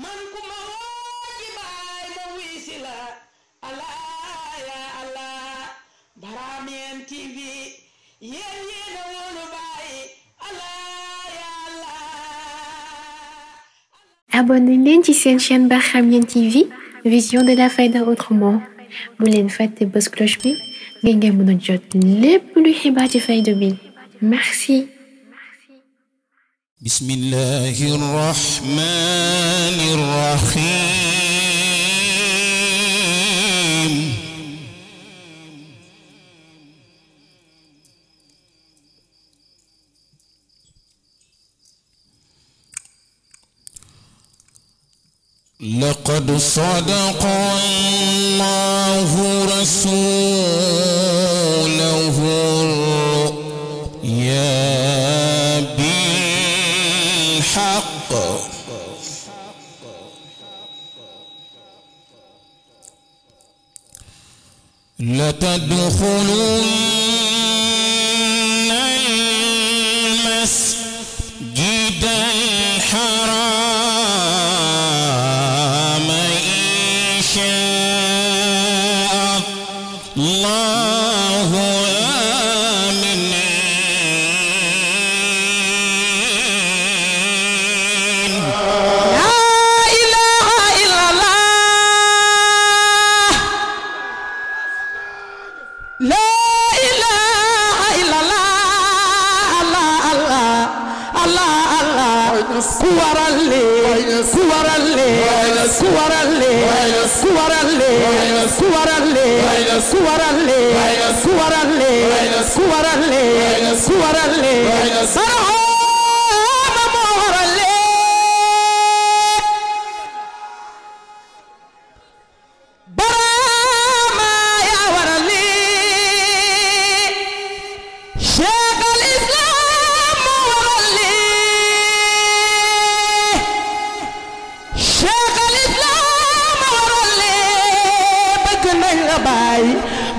man ku ma woo ci baay ma wisi la Allah ya Allah Baramien TV yéen a wóolu baay Allah ya Allah. Abonnez leen ci seen chaîne Baramien TV, vision de la Fayda autrement. bu leen fàtte bës cloche bi ngeen mën a jot lépp lu xibaar ci Fayda bi. Merci. بسم الله الرحمن الرحيم لقد صدق الله رسوله الرؤيا بالحق لتدخلن المسجد الحرام إن شاء الله آمنين. لا إله إلا الله لا إله إلا الله الله الله الله كورالي كورالي كورالي كورالي كورالي كورالي كورالي كورالي كورالي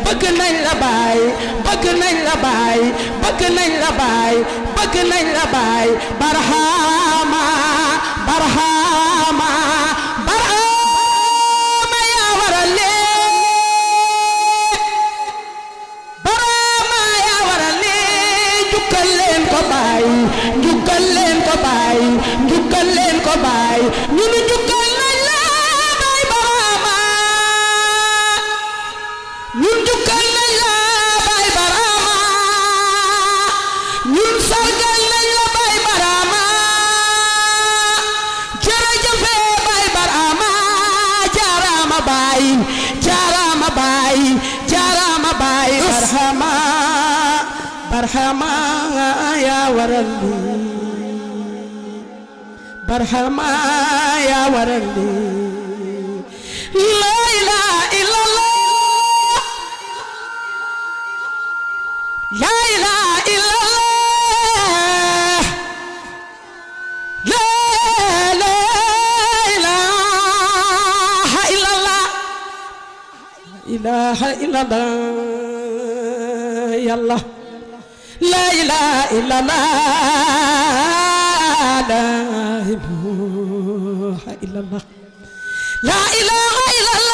bëgg nañ la baay bëgg nañ la baay bëgg nañ la baay bëgg nañ la baay barhama barhama barhama yaa waral barhama yaa waral njukkal leen ko baay njukkal leen ko baay njukkal leen ko baay ñu njukkal nañ la baay barhama ñun jukkal nañ la baay barama ñun sargal nañ la baay barama jërëjëfe baay barama jaarama baay jaarama baay jaarama baay barama barama yaa waral lii barama yaa waral lii la ilaha illallah لا إله إلا الله لا لا إله إلا الله إله إلا الله يلا لا إله إلا الله لا إله إلا الله لا إله إلا الله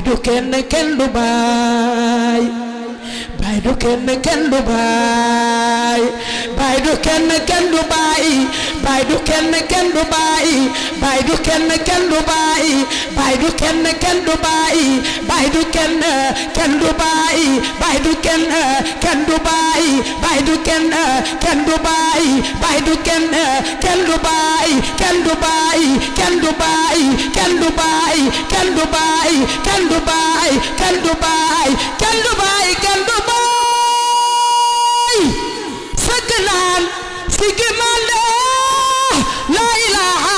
du kenn du baay baay du kenn du baay baay du kenn du baay baay du kenn du baay baay du kenn du baay baay du kenn du baay baay du kenn du baay baay du kenn du baay baay du kenn du baay baay du kenn du baay du baay du baay du baay du baay du baay du baay du baay du baay sëgg naan sigi mande la ilaha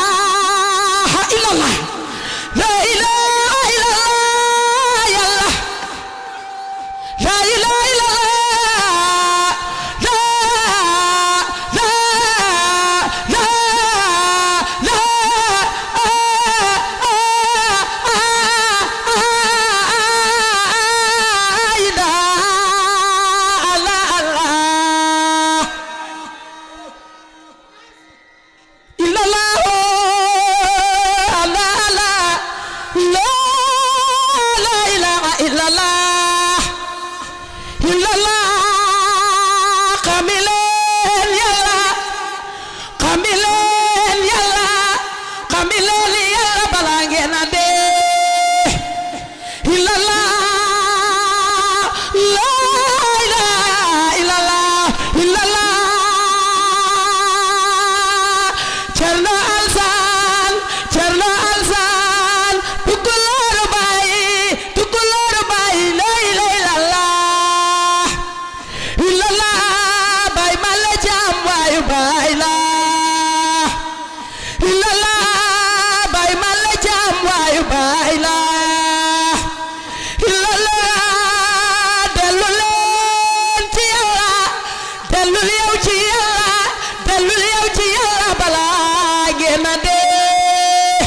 ngeen a dee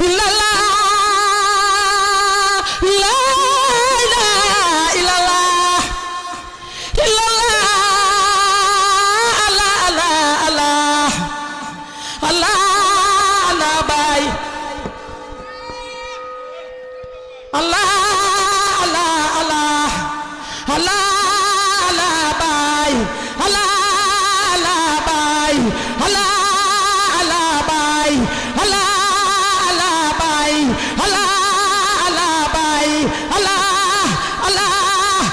illallah la ilaha illallah illallah Allah Allah Allah Allah Allah baay Allah Allah Allah Allah Allah baay Allah Allah baay Allah Allah baay Allah Allah baay Allah Allah baay Allah Allah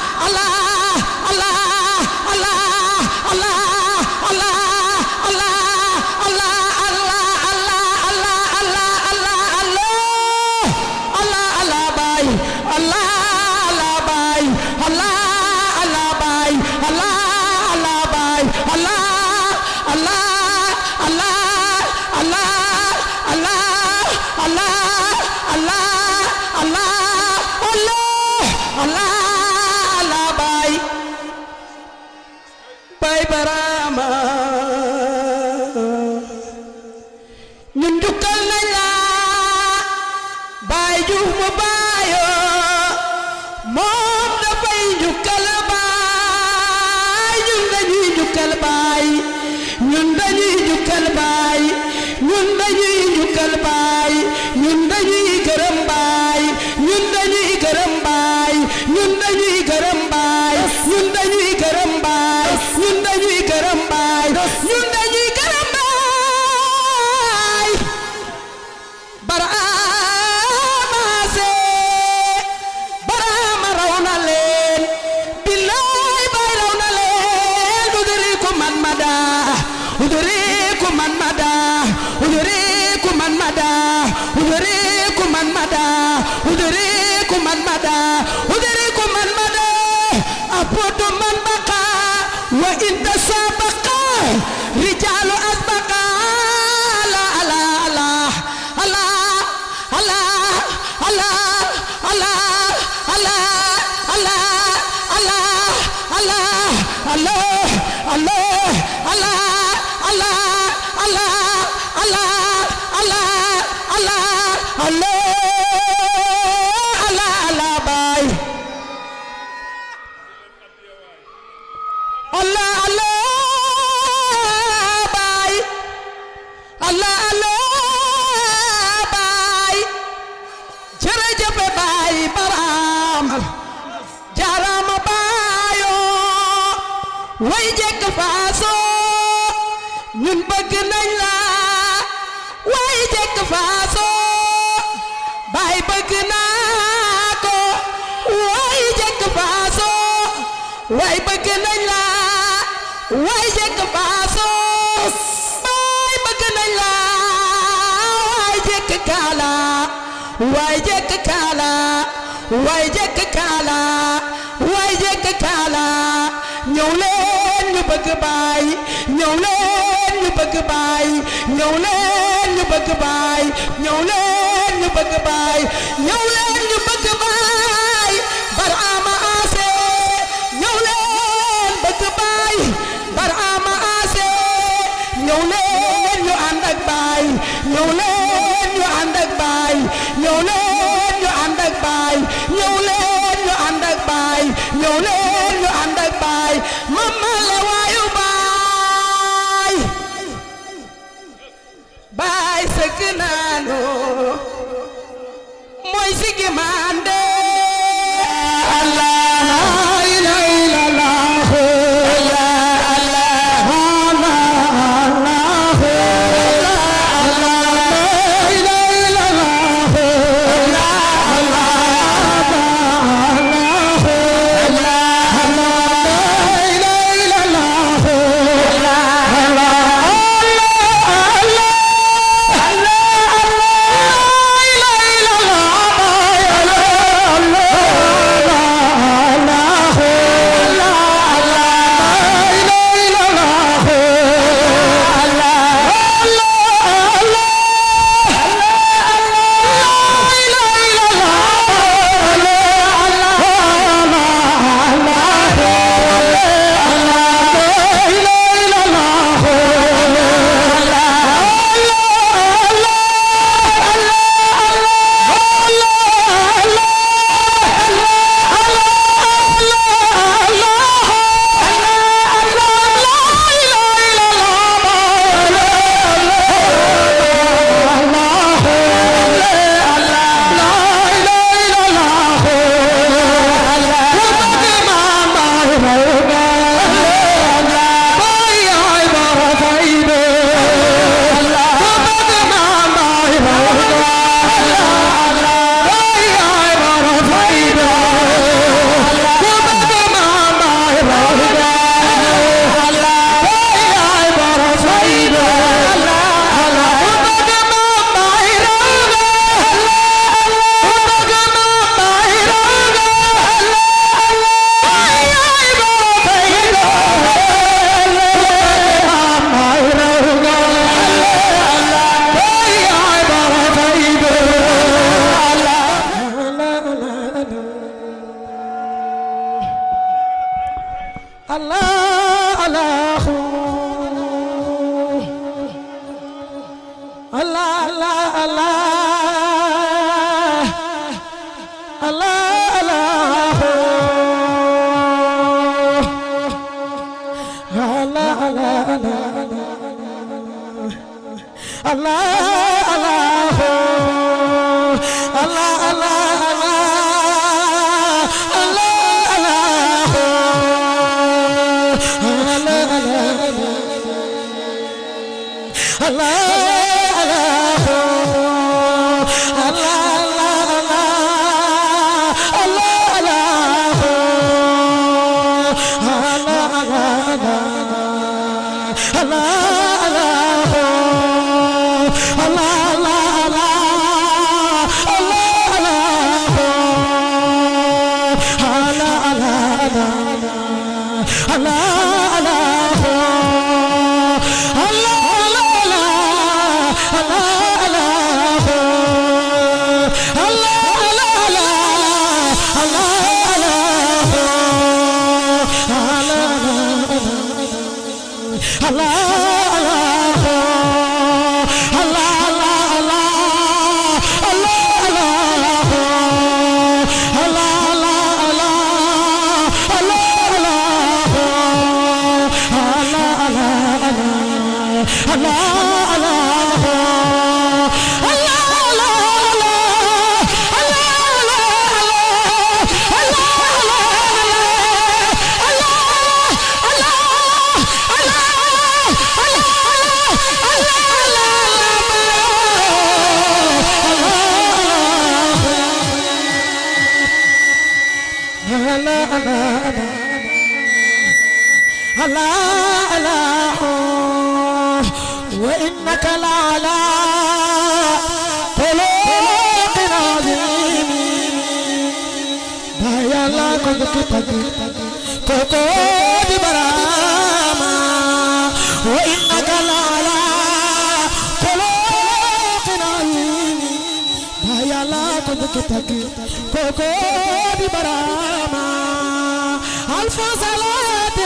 Allah Allah Allah Allah Allah Allah Allah Baay Barama ñun jukkal nañ la baay ju mu baayoo moom dafay jukkal baay ñun dañuy jukkal baay ñun dañuy jukkal baay ñun dañuy jukkal baay ñun dañuy gërëm baay ñun dañuy gërëm baay ñun dañuy gërëm baay ñun dañuy gërëm baay ñun dañuy gërëm baay ñun dañuy gërëm baay Barama se Barama raw na leen billaay baay raw na leen uduri ku man mada uduri ku man mada uduri ku man mada uduri ku man mada uduri ku man mada uduri ku man mada apodo man baqa wa inta sabaqa rijalu asbaqa la la la Allah Allah Allah Allah Allah Allah Allah Allah Allah Allah Allah Allah Allah Allah Allah Allah Allah Allah Allah baay Allah Allah baay Allah Allah baay jërëjëf baay Barama jaarama baayoo way jekk faasoo ñun bëgg nañ la way jekk faasoo baay bëgg naa ko way jekk faasoo way bëgg nañ la way jekk faasoo baay bëgg nañ la way jekk kaala way jekk kaala way jekk kaala way jekk kaala ñëw leen ñu bëgg baay ñëw leen ñu bëgg baay ñëw leen ñu bëgg baay ñëw leen ñu bëgg baay ñëw leen ñu bëgg baay Barama ase ñëw leen bëgg baay Barama ase ñëw leen ñu ànd ak baay ñëw leen ñu ànd ak baay ñëw leen ñu ànd ak baay ñëw leen ñu ànd ak baay ñëw leen ñu ànd ak baay mama la waayu baay baay sëgg naanu mooy sigi mande Allah la ilaha illallah Allah Allah Allah Allah Allah Allah Allah Allah وإنك لعلى خلق عظيم بايا لا كنت كوكو براما وإنك لعلى خلق عظيم بايا لا كنت كوكو براما ألف صلاة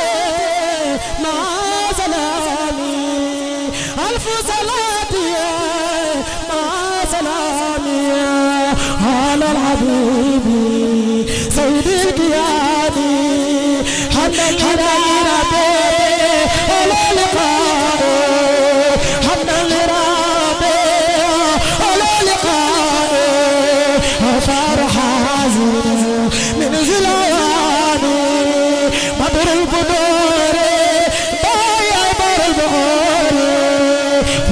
مع سلامي ألف صلاة مع سلامي على الحبيب سيد الكياني حمدا لربي على لقائي حمدا لربي على لقائي فرح حزين من زلواني بدر البدور بايع بر البحور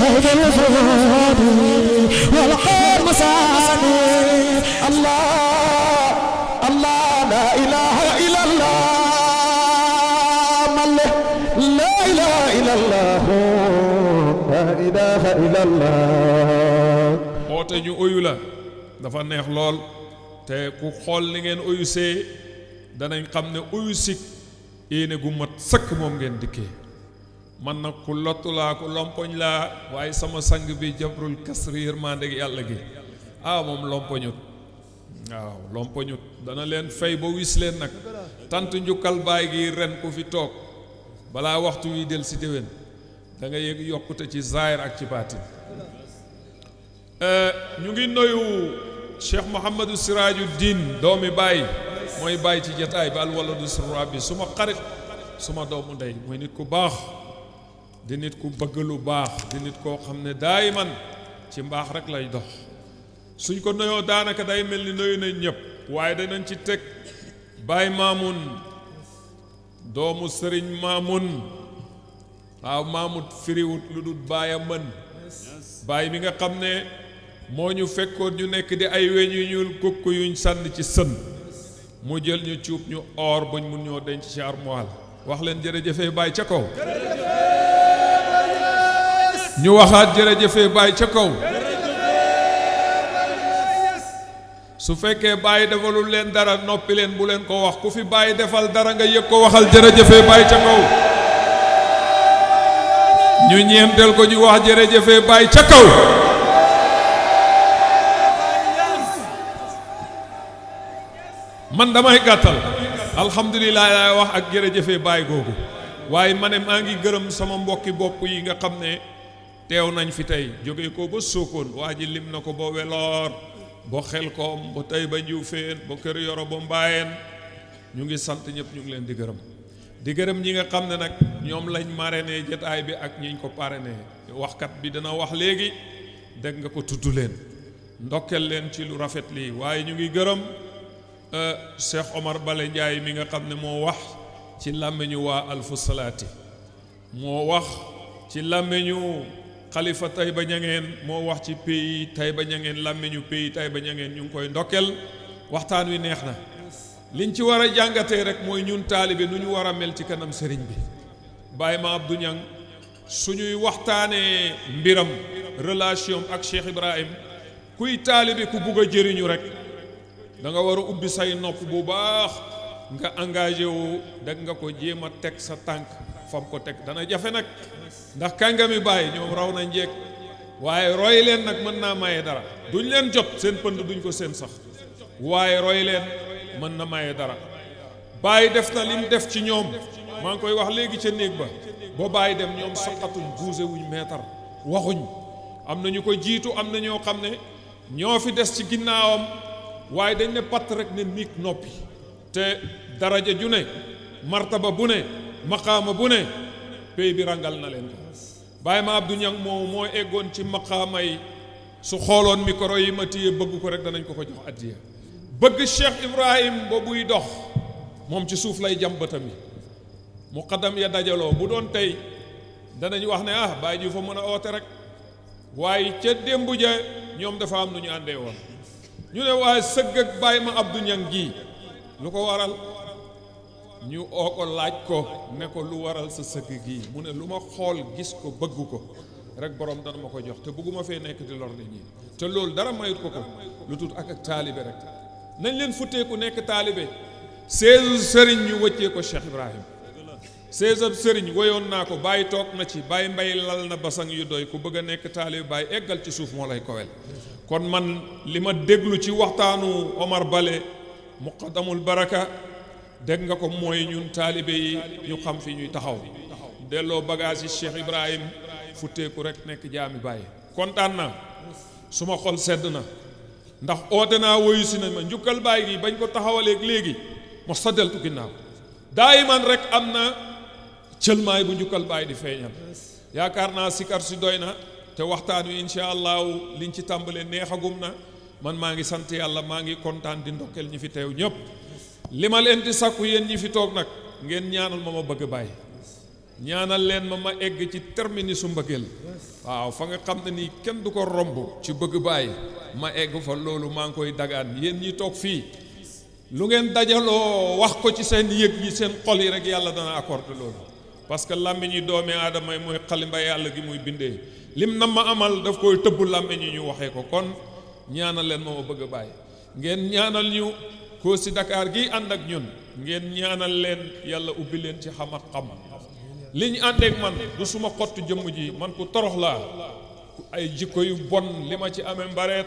فوق الفؤاد والقمر مساني الله الله لا إله إلا الله لا إله إلا الله لا إله إلا الله oote ñu uyu la dafa neex lool te ku xool li ngeen uyu see danañ xam ne uyu sik yéene gu mat sëkk moom ngeen dikkee man nag ku lottu laa ku lompoñ laa waaye sama sang bi jabrul kasri yërmande gi yàlla gi moom lompoñut waaw lompoñut dana leen fay ba wis leen nag tant njukkal baay gi ren ku fi toog balaa waxtu wi del si déwén da nga yëg yokkute ci zaahir ak ci baatin ñu ngi nuyu Cheikh Mouhamadou Siraju Diin doomi baay mooy baay ci jataay bi al waladu sirru rabbi suma xarit suma doomu ndey mooy nit ku baax di nit ku bëgg lu baax di nit koo xam ne daay man ci mbaax rek lay dox suñ ko nuyoo daanaka day mel ni nuyu nañ ñëpp waaye danañ ci teg baay Maamun doomu sëriñ Maamun waaw Maamut firiwut lu dul baay a mën baay mi nga xam ne moo ñu fekkoon ñu nekk di ay weñ yu ñuul kukk yuñ sànni ci sën mu jël ñu cuub ñu or bañ mun ñoo denc ci armoire wax leen jërëjëfee baay ca kaw ñu waxaat jërëjëfee baay ca kaw su fekkee baay defalul leen dara noppi leen bu leen ko wax ku fi baay defal dara nga yëg ko waxal jërëjëfee baay ca kaw ñu ñeenteel ko ñu wax jërëjëfee baay ca kaw man damay gàttal alhamdulilah laay wax ak jërëjëfee baay googu waaye ma ne maa ngi gërëm sama mbokki bopp yi nga xam ne teew nañ fi tey jóge ko ba Sokone waa ji lim na ko ba Weloor ba Xelkom ba tey ba Njuufeen ba Kër Yoro ba Mbaayeen ñu ngi sant ñëpp ñu ngi leen di gërëm ñi nga xam ne nag ñoom lañ marraine jotaay bi ak ñiñ ko parrainé waxkat bi dana wax léegi dégg nga ko tudd leen ndokkel leen ci lu rafet lii waaye ñu ngi gërëm Cheikh Omar Bale Ndiaye mi nga xam ne moo wax ci làmmiñu waa Alfu Salaati moo wax ci làmmiñu xalifa Taïba Niangène moo wax ci pays Taïba Niangène làmmiñu pays Taïba Niangène ñu ngi koy ndokkel waxtaan wi neex na liñ ci war a jàngatee rek mooy ñun taalibe nu ñu war a mel ci kanam sëriñ bi Baye Ma Abdou Niang suñuy waxtaanee mbiram relation ak Cheikh Ibrahim kuy taalibe ku bugg a jëriñu rek da nga war a ubbi say nopp bu baax nga engagé wu dégg nga ko jéem a teg sa tànk fam ko teg dana jafe nag ndax kàngami Baye ñoom raw na njéeg waaye roy leen nag mën naa maye dara duñ leen jot seen pënd duñ ko seen sax waaye roy leen mën na maye dara Baye def na lim def ci ñoom maa ngi koy wax léegi ca néeg ba Baye dem ñoom saqatuñ bougé wuñ meetar waxuñ am na ñu ko jiitu am na ñoo xam ne ñoo fi des ci ginnaawam waaye dañ ne patt rek ne miig noppi te daraja ju ne martaba bu ne maqaama bu ne pay bi rangal na leen ko Baye Ma Abdou Niang moo eggoon ci maqaama yi su xooloon micro yi ma téye bëgg ko rek danañ ko jox addiya bëgg Cheikh Ibrahim ba buy dox moom ci suuf lay jam bëtam yi muqaddam ya dajaloo bu doon tey danañ wax ne Baye ji fa mën a oote rek waaye ca démb ja ñoom dafa am nu ñu àndee woon ñu ne waaye sëgg ak Baye Ma Abdou Niang gii lu ko waral ñu oo ko laaj ko ne ko lu waral sa sëgg gii mu ne lu ma xool gis ko bëgg ko rek borom dana ma ko jox te bëgguma fee nekk di lor nit ñi te loolu dara mayut ko lu tut ak taalibe rek nañ leen futteeku nekk taalibe 16 sëriñ ñu wëccee ko Cheikh Ibrahim 16 sëriñ woyoon naa ko Baye toog na ci Baye mbay lal na basang yu doy ku bëgg a nekk taalibe Baye eggal ci suuf moo lay kowel kon man li ma déglu ci waxtaanu Omar Bale muqaddamul baraka dégg nga ko mooy ñun taalibe yi ñu xam fi ñuy taxaw delloo bagage yi Cheikh Ibrahim futteeku rek nekk jaami Baye kontaan naa suma xol sedd na ndax oote naa woyu si na ma njukkal Baye gi bañ ko taxawaleeg léegi mo sa deltu ginnaaw daayiman rek am na cëlmaay bu njukkal Baye di feeñal yaakaar naa sikar si doy na te waxtaan wi insha allahu liñ ci tàmbalee neexagum na man maa ngi sant yàlla maa ngi kontaan di ndokkel ñi fi teew ñëpp li ma leen di sakku yéen ñi fi toog nag ngeen ñaanal ma bëgg Baye ñaanal leen ma egg ci termini su mbëggeel waaw fa nga xam ne nii kenn du ko romb ci bëgg Baye ma egg fa loolu maa ngi koy dagaan yéen ñi toog fii lu ngeen dajaloo wax ko ci seen yëg yi seen xol yi rek yàlla dana accordé loolu parce que làmmiñ yi doomi aadama yi mooy xalimba yàlla gi muy bindee lim na ma amal daf koy tëbb làmmiñ yi ñu waxee ko kon ñaanal leen ma bëgg Baye ngeen ñaanal ñu ko si Dakar gi ànd ak ñun ngeen ñaanal leen yàlla ubbi leen ci xam ak xam li ñu àndeek man du suma xottu jëmm ji man ku torox laa ay jikko yu bon li ma ci amee mbareet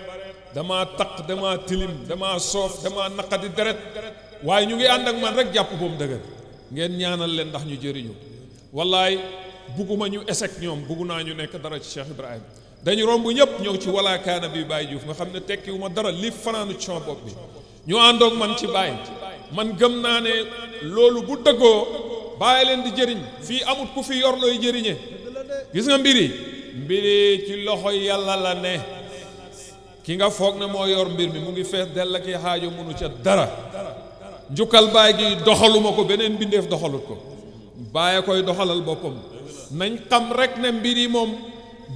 dama taq dama tilim dama soof dama naqadi deret waaye ñu ngi ànd ak man rek jàpp boobu dëgër ngeen ñaanal leen ndax ñu jëriñu wallaay bugguma ñu échec ñoom buggu naa ñu nekk dara ci Cheikh Ibrahim dañu romb ñëpp ñëw ci wala kaana bi Baye Diouf nga xam ne tekkiwu ma dara li fanaanu ci sama bopp bi ñu àndoog man ci Baye man gëm naa ne loolu bu dëggoo bàyyi leen di jëriñ fii amut ku fi yor looy jëriñe gis nga mbiri ci loxo yàlla la ne ki nga foog ne moo yor mbir mi mu ngi fees dell ki xaajo munu ca dara njukkal Baye gi doxaluma ko beneen mbindeef doxalut ko Baye koy doxalal boppam nañ xam rek ne mbir yi moom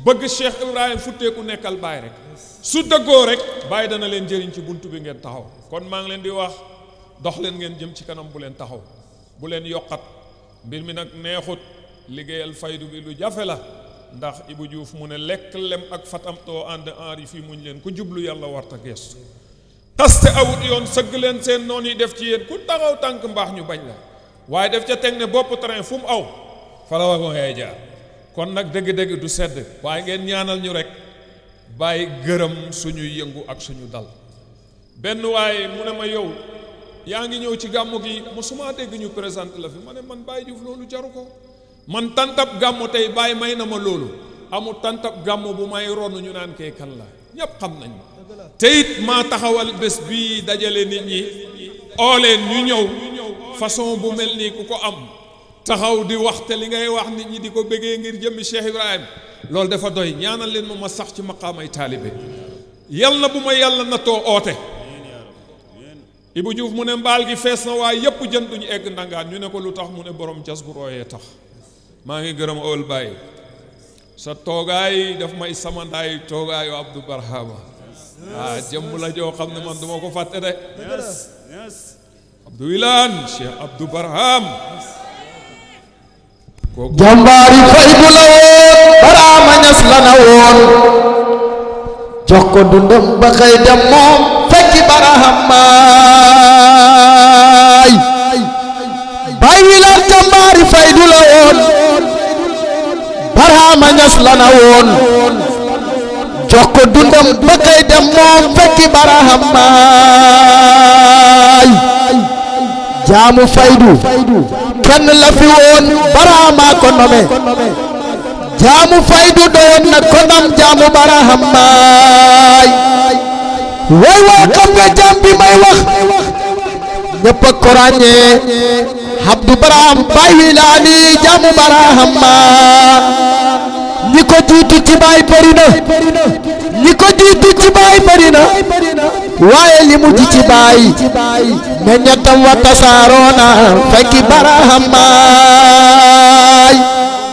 bëgg Cheikh Ibrahim futteeku nekkal Baye rek su dëggoo rek Baye dana leen jëriñ ci buntu bi ngeen taxaw kon maa ngi leen di wax dox leen ngeen jëm ci kanam bu leen taxaw bu leen yokkat mbir mi nag neexut liggéeyal faydu bi lu jafe la ndax Ibou Diouf mu ne lekk lem ak fatamtoo ànd enri fii muñ leen ku jublu yàlla warta geestu taste awut yoon sëgg leen seen noonu yi def ci yéen ku taxaw tànk mbaax ñu bañ la waaye def ca teg ne bopp train fu mu aw fa la wagon yaay jaar kon nag dëgg-dëgg du sedd waaye ngeen ñaanal ñu rek bàyyi gërëm suñuy yëngu ak suñu dal benn waaye mu ne ma yow yaa ngi ñëw ci gàmmu gi mosuma dégg ñu présenté la fi ma ne man Baye Diouf loolu jaru ko man tantab gàmmu tey Baye may na ma loolu amul tantab gàmmu bu may ronu ñu naan kee kan la ñépp xam nañ te it maa taxawal bés bii dajale nit ñi oo leen ñu ñëw façon bu mel nii ku ko am taxaw di wax te li ngay wax nit ñi di ko bëggee ngir jëmmi Cheikh Ibrahim loolu dafa doy ñaanal leen ma sax ci maqaamay taalibe yal na bu ma yàlla natoo oote Ibou Diouf mu ne mbaal gi fees na waaye yépp jën duñu egg ndangaan ñu ne ko lu tax mu ne borom jas bu rooyee tax maa ngi gërëm ol Baye sa toogaay daf may samandaay toogaayu Abdou Barhama jëmm la joo xam ne man duma ko fàtte de Abdou Wilane Cheikh Abdou Barham jàmbaari fay bu la woon Barhama Ñas la na woon jox ko dundam ba xëy dem moom fekki Barhamaay Baay Wilane jàmbaari fay du la woon Barhama Ñas la na woon jox ko dundam ba xëy dem moom fekki Barhamaay jaamu faydu kenn la fi woon Barhama ko nome jaamu faydu doon na ko nam jaamu Barhamaay way waa xam nga jaam bi may wax ñëpp a ko ràññee Abdou Barham Baay Wilane jaamu Barhama ñi ko jiitu ci baay bëri na ñi ko jiitu ci baay bëri na waaye li mu ji ci baay meññatam wa tasaaroona fekki Barhamaay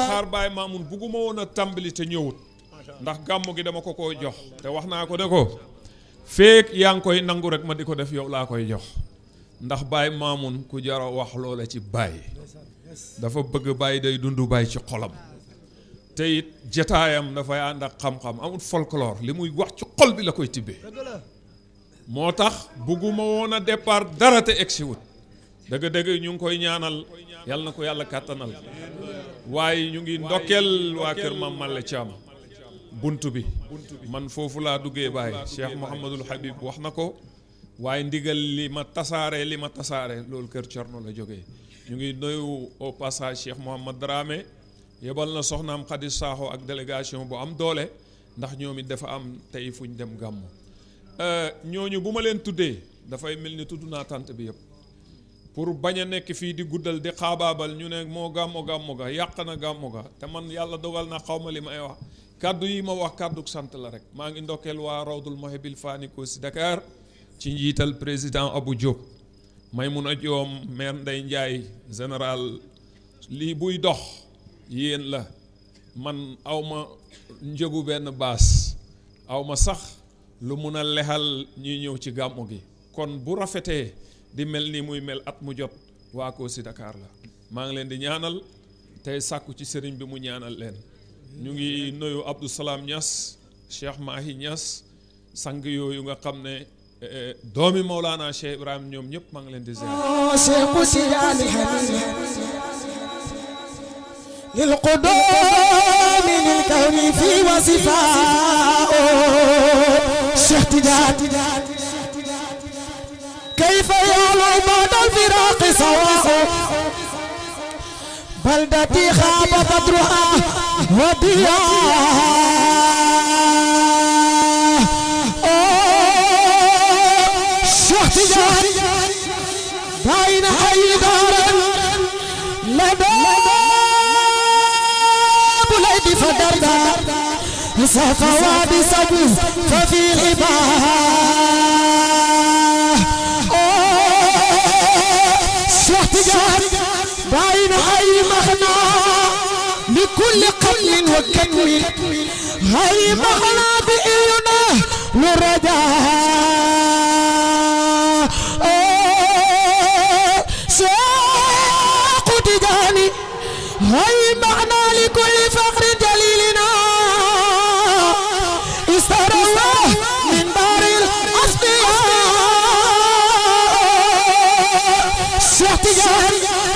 xaar Baay Maamun bugguma woon a tàmbali te ñëwut ndax gàmmu gi dama ko koy jox te wax naa ko de ko feek yaa ngi koy nangu rek ma di ko def yow laa koy jox ndax Baay Maamun ku jara wax loola ci baay dafa bëgg baay day dundu baay ci xolam te it jataayam dafay ànd ak xam-xam amul folklore li muy wax ci xol bi la koy tibbee moo tax bugguma woon a départ dara te egsiwut dëgg-dëgg ñu ngi koy ñaanal yal na ko yàlla kàttanal waaye ñu ngi ndokkeel waa kër Mam Malle Thiam bunt bi man foofu laa duggee baay Cheikh Mouhamadul Habib wax na ko waaye ndigal li ma tasaare loolu kër Cerno la jógee ñu ngi nuyu au passage Cheikh Mouhamad Dramé yebal na soxnaam Khady Sakho ak délégation bu am doole ndax ñoom it dafa am tey fu ñu dem gàmmu ñooñu bu ma leen tuddee dafay mel ni tudd naa tant bi yëpp pour bañ a nekk fii di guddal di xaabaabal ñu ne moo gàmmu ga yàq na gàmmu ga te man yàlla dogal na xaw ma li may wax kàddu yi ma wax kàddu sant la rek maa ngi ndokkeel waa Rawdul Muhibbil Faniko si Dakar ci njiital président Abou Diop Maymouna Diom maire Ndeye Ndiaye général lii buy dox yéen la man awma njëgu benn baas awma sax lu mun a lexal ñuy ñëw ci gàmmu gi kon bu rafetee di mel ni muy mel at mu jot waa Kossy Dakar la maa ngi leen di ñaanal tey sàkku ci sëriñ bi mu ñaanal leen ñu ngi nuyu Abdou Salam Niass Cheikh Mahi Niass sang yooyu nga xam ne doomi Mawlana Cheikh Ibrahim ñoom ñëpp maa ngi leen di ziar للقدوم للكون في وصفاء شيخ تجان كيف يعلو بعد الفراق سواء بلدتي خاب بدرها وضياء شيخ تجان بين حيدار لدى فدردا صفوات صبر ففي الإباء شهتجار بين أي مغنى لكل قتل وكتم هاي مغنى بإينا للرجاء ساق تجاني هاي مغنى لكل فقر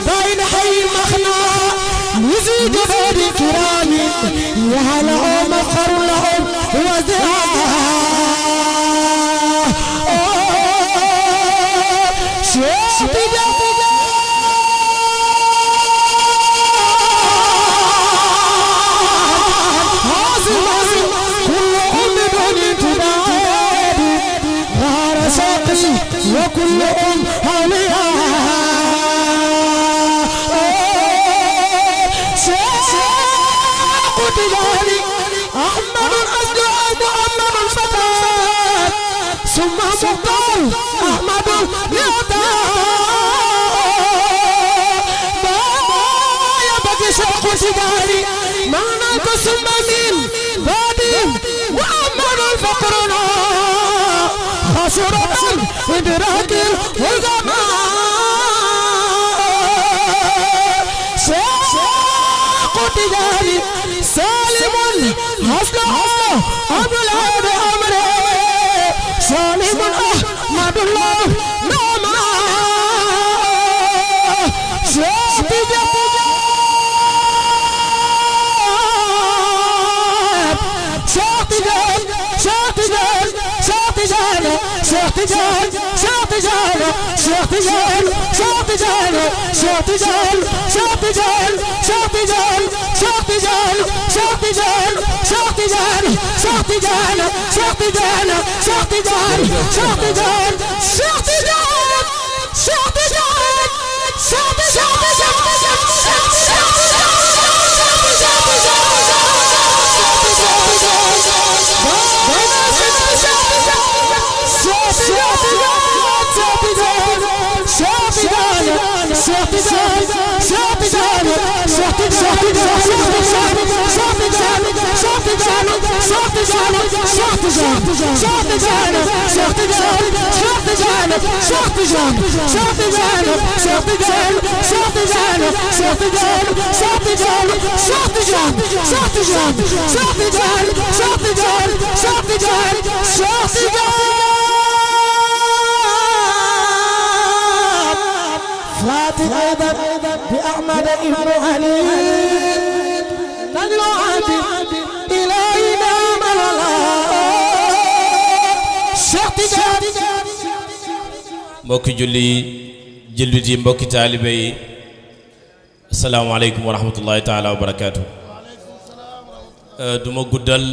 بين حي مخنا نزيد بين كرام وهلا مفخر لهم وزراء شيخ وكلهم أولياء شيخ تجاني أحمد الأسد محمد الفتاة ثم مختار أحمد شيخ تجاري معناك ثم من بعدين وأمر الفقرنا خسرة إدراك العظماء شيخ تجاري سالم حسنه عبد العبد أمره سالم أحمد الله نعمه شيخ تجاري فاتح أيضا بأحمد ابن علي تجلو عادي إلهنا من الله شيخ تجاري mbokki julli jullit yi mbokki taalibe yi asalaamaaleykum wa rahmatullahi taala wa barakaatu duma guddal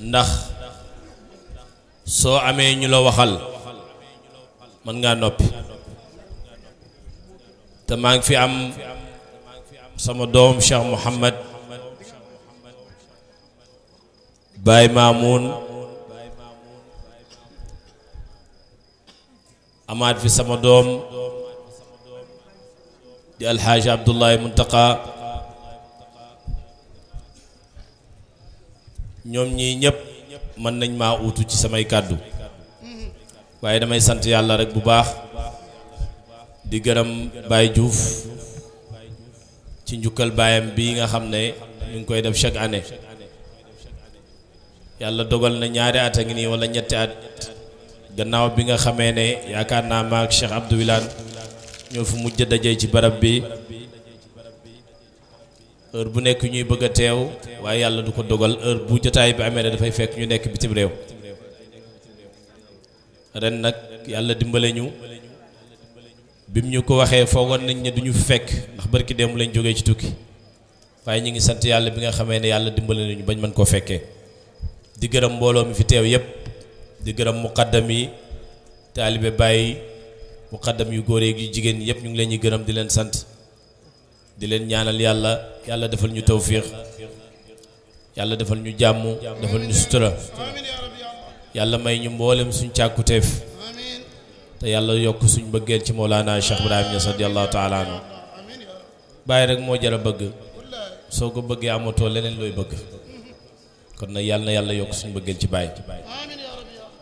ndax soo amee ñu la waxal mën ngaa noppi te maa ngi fi am sama doom Cheikh Mouhamad Baye Mamoun amaat fi sama doom di alxaaji Abdullahi Muntaqa ñoom ñii ñëpp mën nañ maa uutu ci samay kàddu waaye damay sant yàlla rek bu baax di gërëm Baye Diouf ci njukkal baayam bi nga xam ne ñu ngi koy def chaque année yàlla dogal na ñaari at a ngi nii wala ñetti at gannaaw bi nga xamee ne yaakaar naa maak Cheikh Abdou Wilane ñoo fi mujj dajee ci barab bi heure bu nekk ñuy bëgg a teew waaye yàlla du ko dogal heure bu jotaay bi amee ne dafay fekk ñu nekk bitim réew ren nag yàlla dimbale ñu bim ñu ko waxee foogoon nañ ne duñu fi fekk ndax barki démb lañ jógee ci tukki waaye ñu ngi sant yàlla bi nga xamee ne yàlla dimbale nañu bañ mën koo fekkee di gërëm mbooloo mi fi teew yépp di gërëm muqaddam yi taalibe Baye muqaddam yu góor yu jigéen ñi yépp ñu ngi leen ñuy gërëm di leen sant di leen ñaanal yàlla yàlla defal ñu tawfiix yàlla defal ñu jàmm defal ñu sutura yàlla may ñu mboolem suñ càkkuteef te yàlla yokk suñ bëggeel ci Mawlana Cheikh Ibrahim Niass radiyallahu taala anhu Baye rek moo jara bëgg soo ko bëggee amatoo leneen looy bëgg kon nag yàlla na yàlla yokk suñ bëggeel ci Baye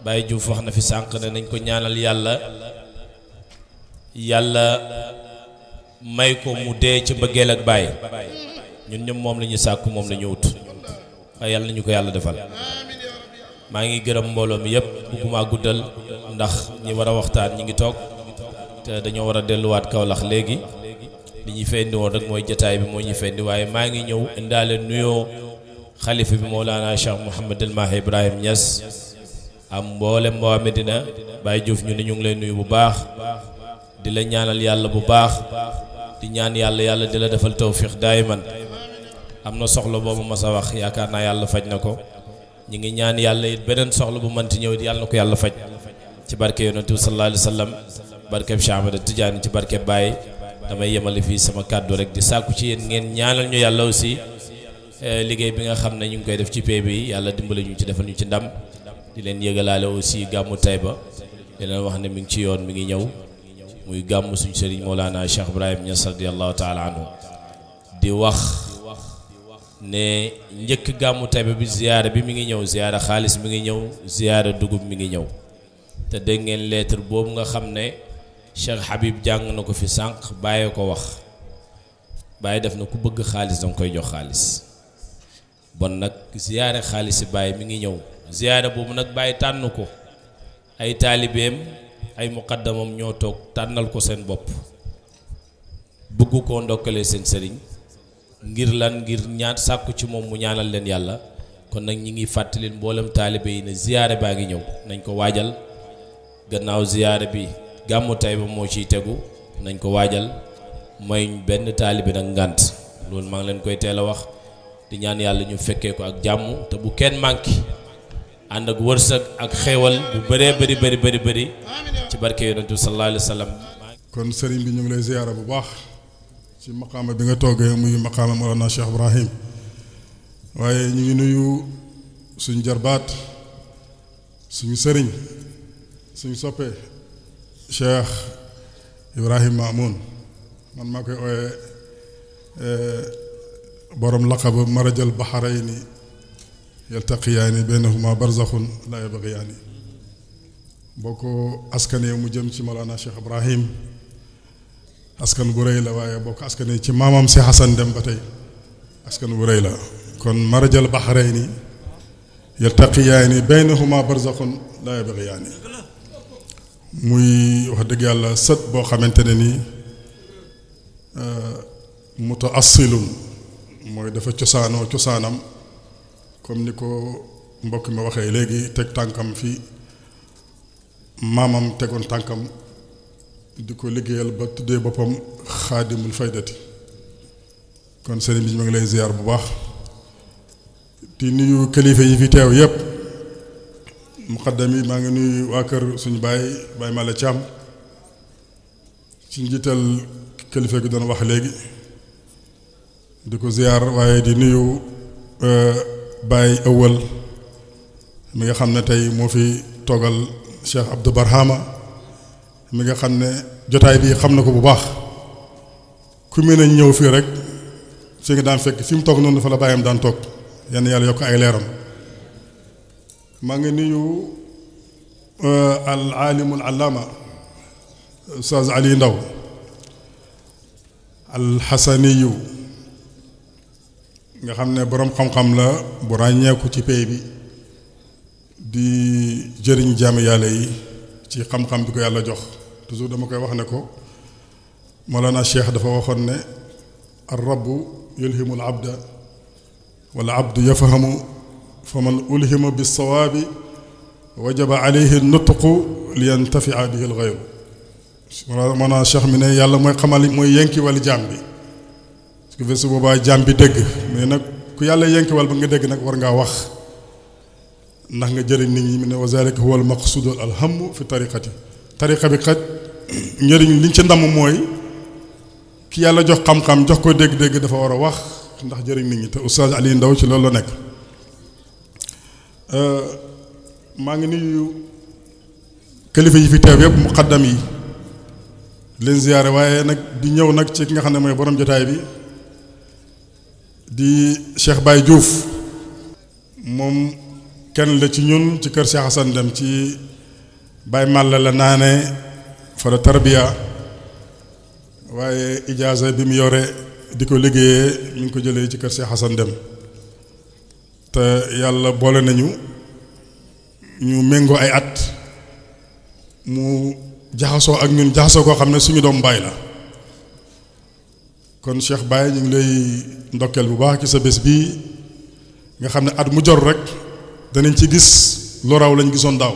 Baye Diouf wax na fi sànq ne nañ ko ñaanal yàlla may ko mu dee ci bëggeel ak Baye ñun ñëpp moom la ñu sàkku moom la ñu wut waaye yàlla nañu ko yàlla defal maa ngi gërëm mbooloo mi yëpp bugguma guddal ndax ñi war a waxtaan ñi ngi toog te dañoo war a delluwaat Kaolack léegi li ñuy fa indi woon rek mooy jataay bi moo ñu fa indi waaye maa ngi ñëw indaale nuyoo xalifa bi Mawlana Cheikh Mouhamad El Mahi Ibrahim Niass am mboolem waa Medina Baye Diouf ñu ne ñu ngi lay nuyu bu baax di la ñaanal yàlla bu baax di ñaan yàlla di la defal tawfiq daayiman am na soxla boobu ma sa wax yaakaar naa yàlla faj na ko ñi ngi ñaan yàlla it beneen soxla bu mënti ñëw it yàlla na ko yàlla faj ci ci barke yonentu sallallahu alayhi wa sallam barkeb Cheikh Ahmada Tidiane ci barkeb Baye damay yemale fii sama kàddu rek di sàkku ci yéen ngeen ñaanal ñu yàlla aussi liggéey bi nga xam ne ñu ngi koy def ci pay bi yàlla dimbale ñu ci defal ñu ci ndam di leen yëgalaale aussi gàmmu Taïba di leen wax ne mi ngi ci yoon mi ngi ñëw muy gàmmu suñu sëriñ Mawlana Cheikh Ibrahim Niass radiyallahu taala anhu di wax ne njëkk gàmmu Taïba bi ziyaara bi mi ngi ñëw ziyaara xaalis mi ngi ñëw ziyaara dugub mi ngi ñëw te dégg ngeen lettre boobu nga xam ne Cheikh Habib jàng na ko fi sànq bàyyee ko wax bàyyi def na ku bëgg xaalis danga koy jox xaalis bon nag ziyaare xaalis si bàyyi mi ngi ñëw ziyaare boobu nag bàyyi tànn ko ay taalibeem ay muqaddamam ñoo toog tànnal ko seen bopp bëgg koo ndokkalee seen sëriñ ngir lan ngir ñaan sàkku ci moom mu ñaanal leen yàlla kon nag ñi ngi fàttali mboolem taalibe yi ne ziyaare baa ngi ñëw nañ ko waajal gannaaw ziyaare bi gàmmu Taïba moo ciy tegu nañ ko waajal may benn taalibe nag ngànt loolu maa ngi leen koy teel a wax di ñaan yàlla ñu fekkee ko ak jàmm te bu kenn manqué ànd ak wërsëg ak xéewal bu bëree bëri ci barke yonentu sallallahu alayhi wa sallam. kon sëriñ bi ñu ngi lay ziyaara bu baax ci maqaama bi nga toogee muy maqaama Mawlana Cheikh Ibrahim waaye ñu ngi nuyu suñu jarbaat suñu sëriñ suñu soppee Cheikh Ibrahim Mamoun man maa koy ooyee borom laqab marajal bahrayni yaltaqiyaani baynahuma barzaxun laa yabghiyaani boo ko askanee mu jëm ci Mawlana Cheikh Ibrahim askan bu rëy la waaye boo ko askanee ci maamam si Xasan Dem ba tey askan bu rëy la kon marajal bahrayni yaltaqiyaani baynahuma barzaxun laa yabghiyaani muy wax dëgg yàlla sët boo xamante ne nii mutaasilun mooy dafa cosaanoo cosaanam comme ni ko mbokk mi waxee léegi teg tànkam fi maamam tegoon tànkam di ko liggéeyal ba tuddee boppam xaadimul faydati kon sëriñ bi ma ngi lay ziyaar bu baax di nuyu kilifa yi fi teew yépp muqaddam yi maa ngi nuyu waa kër suñu baay Mala Thiam ci njiital kilifa gi doon wax léegi di ko ziyaar waaye di nuyu Baye Awal mi nga xam ne tey moo fi toogal Cheikh Abdou Barhama mi nga xam ne jotaay bi xam na ko bu baax ku mën a ñëw fii rek fi nga daan fekk fi mu toog noonu dafa la bàyyam daan toog yenn yàlla yokk ay leeram maa ngi nuyu al alimul allama Ustaz Ali Ndaw al xasaniyu nga xam ne boroom xam-xam la bu ràññeeku ci pay bi di jëriñ jaami yàlla yi ci xam-xam bi ko yàlla jox toujours dama koy wax ne ko Mawlana Cheikh dafa waxoon ne ar rabbu yulhimu al abda wala abdu yafahamu fa man ulhima bis sawaabi wajaba alayhi nutqu li yantafia bihi al ghayru Mawlana Cheikh mi ne yàlla mooy xamal mooy yenki wala jaam bi su ko su boobaa jaam bi dégg mais nag ku yàlla yenkiwal ba nga dégg nag war ngaa wax ndax nga jëriñ nit ñi mu ne wa zalika huwa al maqsudu al ham fi tariqati tariqa bi xaj njëriñ liñ ci ndam mooy ki yàlla jox xam-xam jox ko dégg-dégg dafa war a wax ndax jëriñ nit ñi te Oustaz Ali Ndaw ci loolu la nekk maa ngi nuyu kilifa yi fi teew yëpp muqaddam yi leen ziyaare waaye nag di ñëw nag ci ki nga xam ne mooy borom jotaay bi di Cheikh Baye Diouf moom kenn la ci ñun ci kër Cheikh Hassan Dem ci Baye Malla la naane fa la tarbiya waaye ijaaza bi mu yore di ko liggéeyee mi ngi ko jëlee ci kër Cheikh Hassan Dem te yàlla boole nañu ñu méngoo ay at mu jaxasoo ak ñun jaxasoo koo xam ne suñu doom baay la kon Cheikh Baye ñu ngi lay ndokkeel bu baax ci sa bés bii nga xam ne at mu jot rek danañ ci gis lu raw lañ gisoon daaw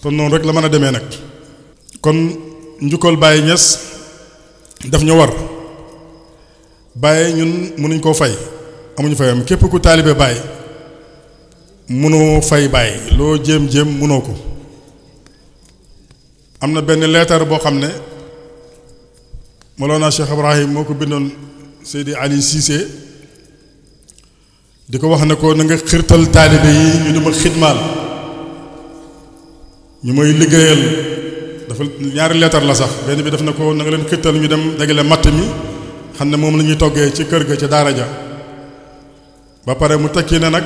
te noonu rek la mën a demee nag kon njukkal Baye Niass daf ñu war Baye ñun mënuñ koo fay amuñu fayam képp ku taalibe Baye mënoo fay Baye loo jéem-jéem mënoo ko am na benn leetar boo xam ne Mawlana Cheikh Ibrahim moo ko bindoon Seydi Ali Cissé di ko wax ne ko na nga xirtal taalibe yi ñu duma xidmaal ñu mooy liggéeyal dafa ñaari leetar la sax benn bi def na ko na nga leen xirtal ñu dem dagale matt mi xam ne moom la ñuy toggee ci kër ga ca daara ja ba pare mu tekki ne nag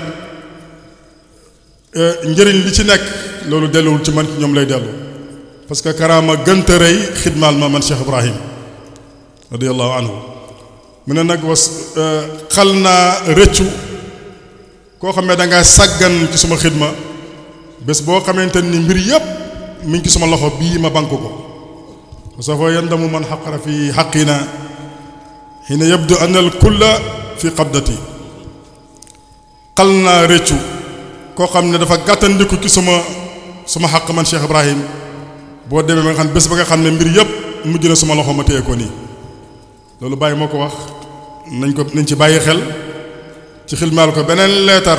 njëriñ li ci nekk loolu delluwul ci man ci ñoom lay dellu parce que karaama gënta rëy xidmaal ma man Cheikh Ibrahim radiyallahu anhu mu ne nag was xal naa rëccu koo xam ne da ngaa sàggan ci suma xidma bés boo xamante ni mbir yépp mi ngi ci suma loxo bii ma bank ko soo yandamu man xaqara fi xaqina xina yabdu an al kulla fi qabdati xal naa rëccu koo xam ne dafa gàttandiku ci suma xaq man Cheikh Ibrahim boo demee ba nga xam bés ba nga xam ne mbir yépp mujj na suma loxo ma téye ko nii loolu bàyyi moo ko wax nañ ci bàyyi xel ci xilmaal ko beneen leetar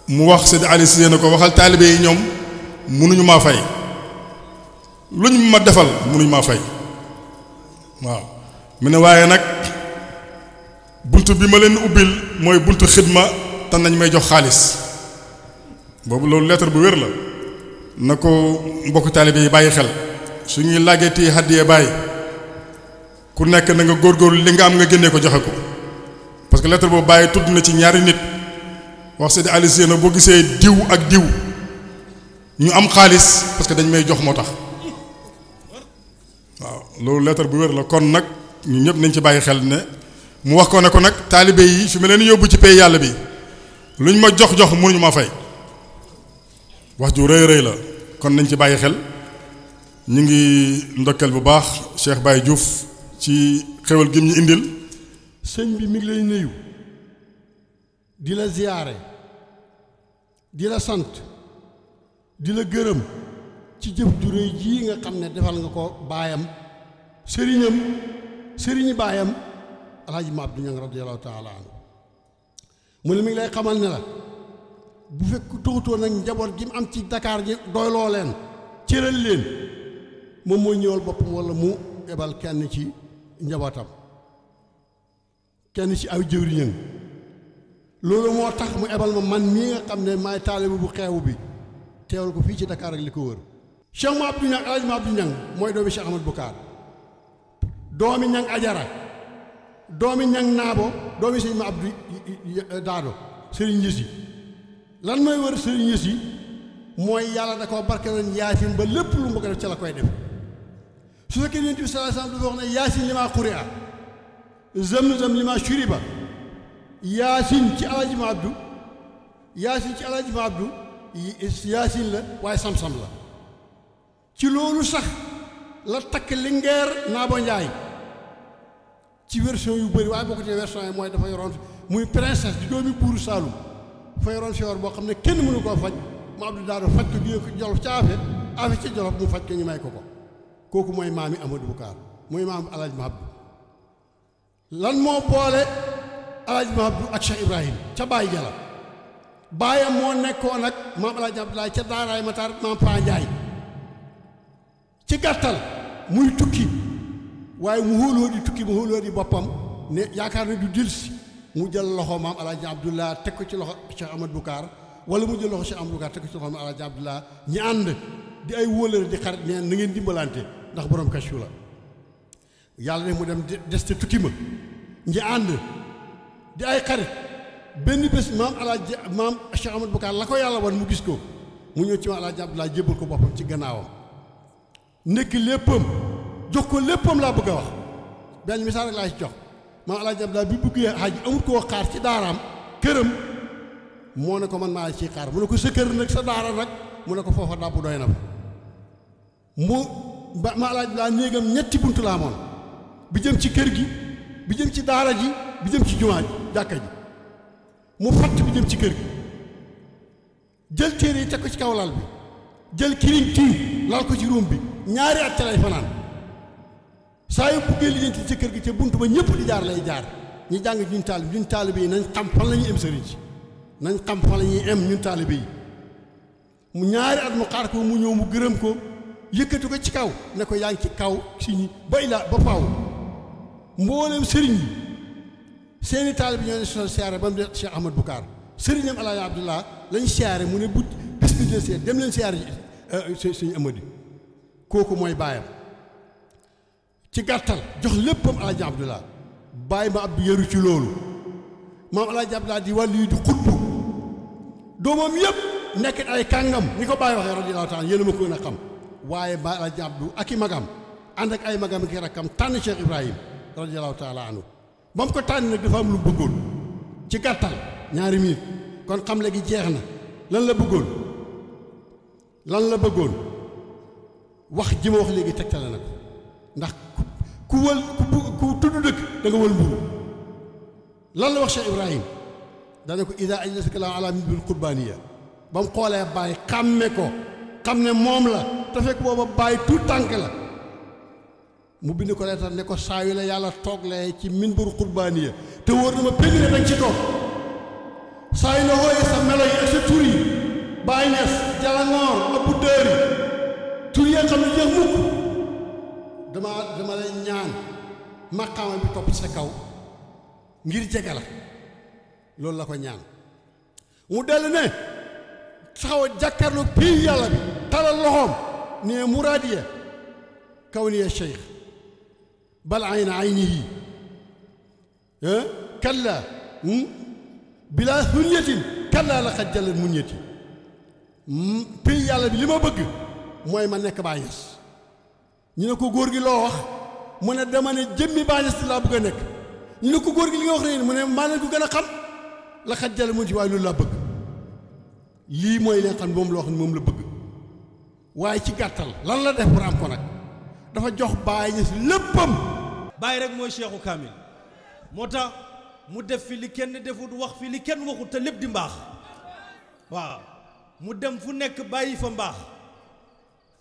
mu wax Seydi Ali Cissé na ko waxal taalibe yi ñoom mënuñu maa fay luñ ma defal mënuñu maa fay waaw mu ne waaye nag buntu bi ma leen ubbil mooy buntu xidma te nañ may jox xaalis boobu loolu leetar bu wér la na ko mbokk taalibe yi bàyyi xel su ñuy laajee hàddiyee bàyyi ku nekk na nga góorgóorlu li nga am nga génnee ko joxe ko parce que lettre boobu bàyyi tudd na ci ñaari nit wax Seydi Ali Cissé na boo gisee diw ak diw ñu am xaalis parce que dañ may jox moo tax waaw loolu lettre bu wér la kon nag ñu ñëpp nañ ci bàyyi xel ne mu wax ko ne ko nag taalibe yi fi ma leen yóbbu ci pay yàlla bi luñ ma jox mënuñu ma fay wax ju rëy rëy la kon nañ ci bàyyi xel ñu ngi ndokkeel bu baax Cheikh Baye Diouf ci xewal gi ñu indil sëñ bi mi ngi lay nuyu di la ziyaare di la sant di la gërëm ci jëf ju réy jii nga xam ne defal nga ko baayam sëriñi baayam alhaji ma Abdou Niang radiyallahu taala anhu mu ne mi ngi lay xamal ne la bu fekk toxutoo nag njaboot gi mu am ci Dakar gi doyloo leen cëral leen moom mooy ñëwal boppam walla mu ebal kenn ci njabootam kenn ci aw jëwriñam loolu moo tax mu ebal ma man mii nga xam ne maay taalibe bu xeewu bi teewal ko fii ci Dakar ak li ko wër Cheikh ma Abdou Niang alhaji ma Abdou Niang mooy doomi Cheikh Ahmad Bukaar doomi Niang Ajara doomi Niang Naabo doomi sëñ ma Abdou Daado sëriñ Yësi lan mooy wër sëriñ Yësi mooy yàlla da koo barkeeloon yaasin ba lépp lu mu bëgg a def ca la koy def su fekkee Yonent bi sallallahu alayhi wasallam dafa wax ne yaasin li maa quri'a zamzam li maa shuriba yaasin ci alaaji ma Abdou yaasin la waaye sam-sam la ci loolu sax la takk lingeer Naabo Njaay ci version yu bëri waaye boo ko tee version yi mooy dafa yoroon muy princesse di doomi buuru Saalum dafa yoroon feebar boo xam ne kenn mënu koo faj mu Abdou Daado faj ko jóge ko Jolof ca afe ca Jolof mu faj ko ñu may ko kooku mooy maami Amadou Bukaar mooy maam alaaji ma Abdou lan moo boole alaaji ma Abdou ak Cheikh Ibrahim ca Baye Jala baayam moo nekkoon ak maam alaaji Abdoulaye ca daaraay Matar maam Pa Njaay ci gàttal muy tukki waaye mu hóoloo di boppam ne yaakaar ne du dilsi mu jël loxo maam alaaji Abdoulaye teg ko ci loxo Cheikh Amadou Bukaar wala mu jël loxo Cheikh Amadou Bukaar teg ko ci loxo maam alaaji Abdoulaye ñi ànd di ay wóolëre di xarit neen na ngeen dimbalante ndax borom kashfu la yàlla ne mu dem des te tukki ma ñi ànd di ay xarit benn bés maam Cheikh Amadou Bukaar la ko yàlla wan mu gis ko mu ñëw ci maam alaaji Abdoulaye jébbal ko boppam ci gannaawam nekk léppam jox ko léppam laa bëgg a wax benn misaal rek laa ci jox maam alaaji Abdoulaye bi buggee xaaj amut koo xaar ci daaraam këram moo ne ko man maa ciy xaar mu ne ko sa kër nag sa daara nag mu ne ko foofa dàbb doy na fa maam alaaji Abdoulaye néegam ñetti buntu laa moon bi jëm ci kër gi bi jëm ci daara ji bi jëm ci jumaa ji jàkka ji mu fatt bi jëm ci kër gi jël téere yi teg ko ci kaw lal bi jël kiriñ tiim lal ko ci ruum bi ñaari at ca lay fanaan saa yu buggee lijjanti ci kër gi ca bunt ba ñëpp di jaar lay jaar ñu jàng ñun taalibe yi nañ xam fan la ñuy em sëriñ si nañ xam fan la ñuy em ñun taalibe yi mu ñaari at mu xaar ko mu ñëw mu gërëm ko yëkkati ko ci kaw ne ko yaa ngi ci kaw si ñi ba ilaa ba faaw mboolem sëriñ yi seeni taalibe ñoo ne sol siyaare ba mu de Cheikh Ahmad Bukaar sëriñam Alaaji Abdullah lañ siyaare mu ne bu bis bi de dem leen siyaare suñu Amady kooku mooy baayam ci gàttal jox léppam Alaaji Abdullah baay ma Abdu yaru ci loolu maam Alaaji Abdullah di wàllu yi di xutbu doomam yëpp nekk ay kàngam ni ko bàyyi waxee radiyallaahu taala yéen a ma ko gën a xam waaye ba Alaaji Abdu ak i magam ànd ak ay magam ak i rakkam tànn Cheikh Ibrahim radiyallaahu taala anhu ba mu ko tànn nag dafa am lu bëggoon ci gàttal ñaari minute kon xam léegi jeex na lan la bëggoon wax ji ma wax léegi tegtale na ko ndax ku tudd dëkk da nga wël mburu lan la wax Cheikh Ibrahim dana ko ida ajlasaka la ala min bil qurbaaniya ba mu xoolee bàyyi xàmme ko xam ne moom la te fekk booba bàyyi tout tànk la mu bind ko leetar ne ko saa yu la yàlla tooglee ci minbaru qurbaaniya te wóor na ma péng ne dañ ci toog saa yu la wooyee sa melo yi ak sa tur yi Baay Ñas Jalangoor Abu Dëri tur yi xam ne jeex mukk dama lay ñaan maqaama bi topp sa kaw ngir jege la loolu la ko ñaan mu dellu ne taxaw jàkkaarloog pii yàlla bi talal loxoom ne muraadiya kawniya cheikh bal ayna aynihi kalla bila hunyatin kalla la xat jalal munyati pii yàlla bi li ma bëgg mooy ma nekk Baay Ñas ñu ne ko góor gi loo wax mu ne dama ne jëmmi Baay Ñas laa bëgg a nekk ñu ne ko góor gi li nga wax rek mu ne maa leen ko gën a xam la xat jalal munyati waaye loolu laa bëgg lii mooy leen xam ne moom la wax ne moom la bëgg waaye ci gàttal lan la def pour am ko nag dafa jox Baay Ñas léppam. Baay rek mooy Cheikhu Kaamil moo tax mu def fi li kenn defut wax fi li kenn waxut te lépp di mbaax waaw mu dem fu nekk bàyyi fa mbaax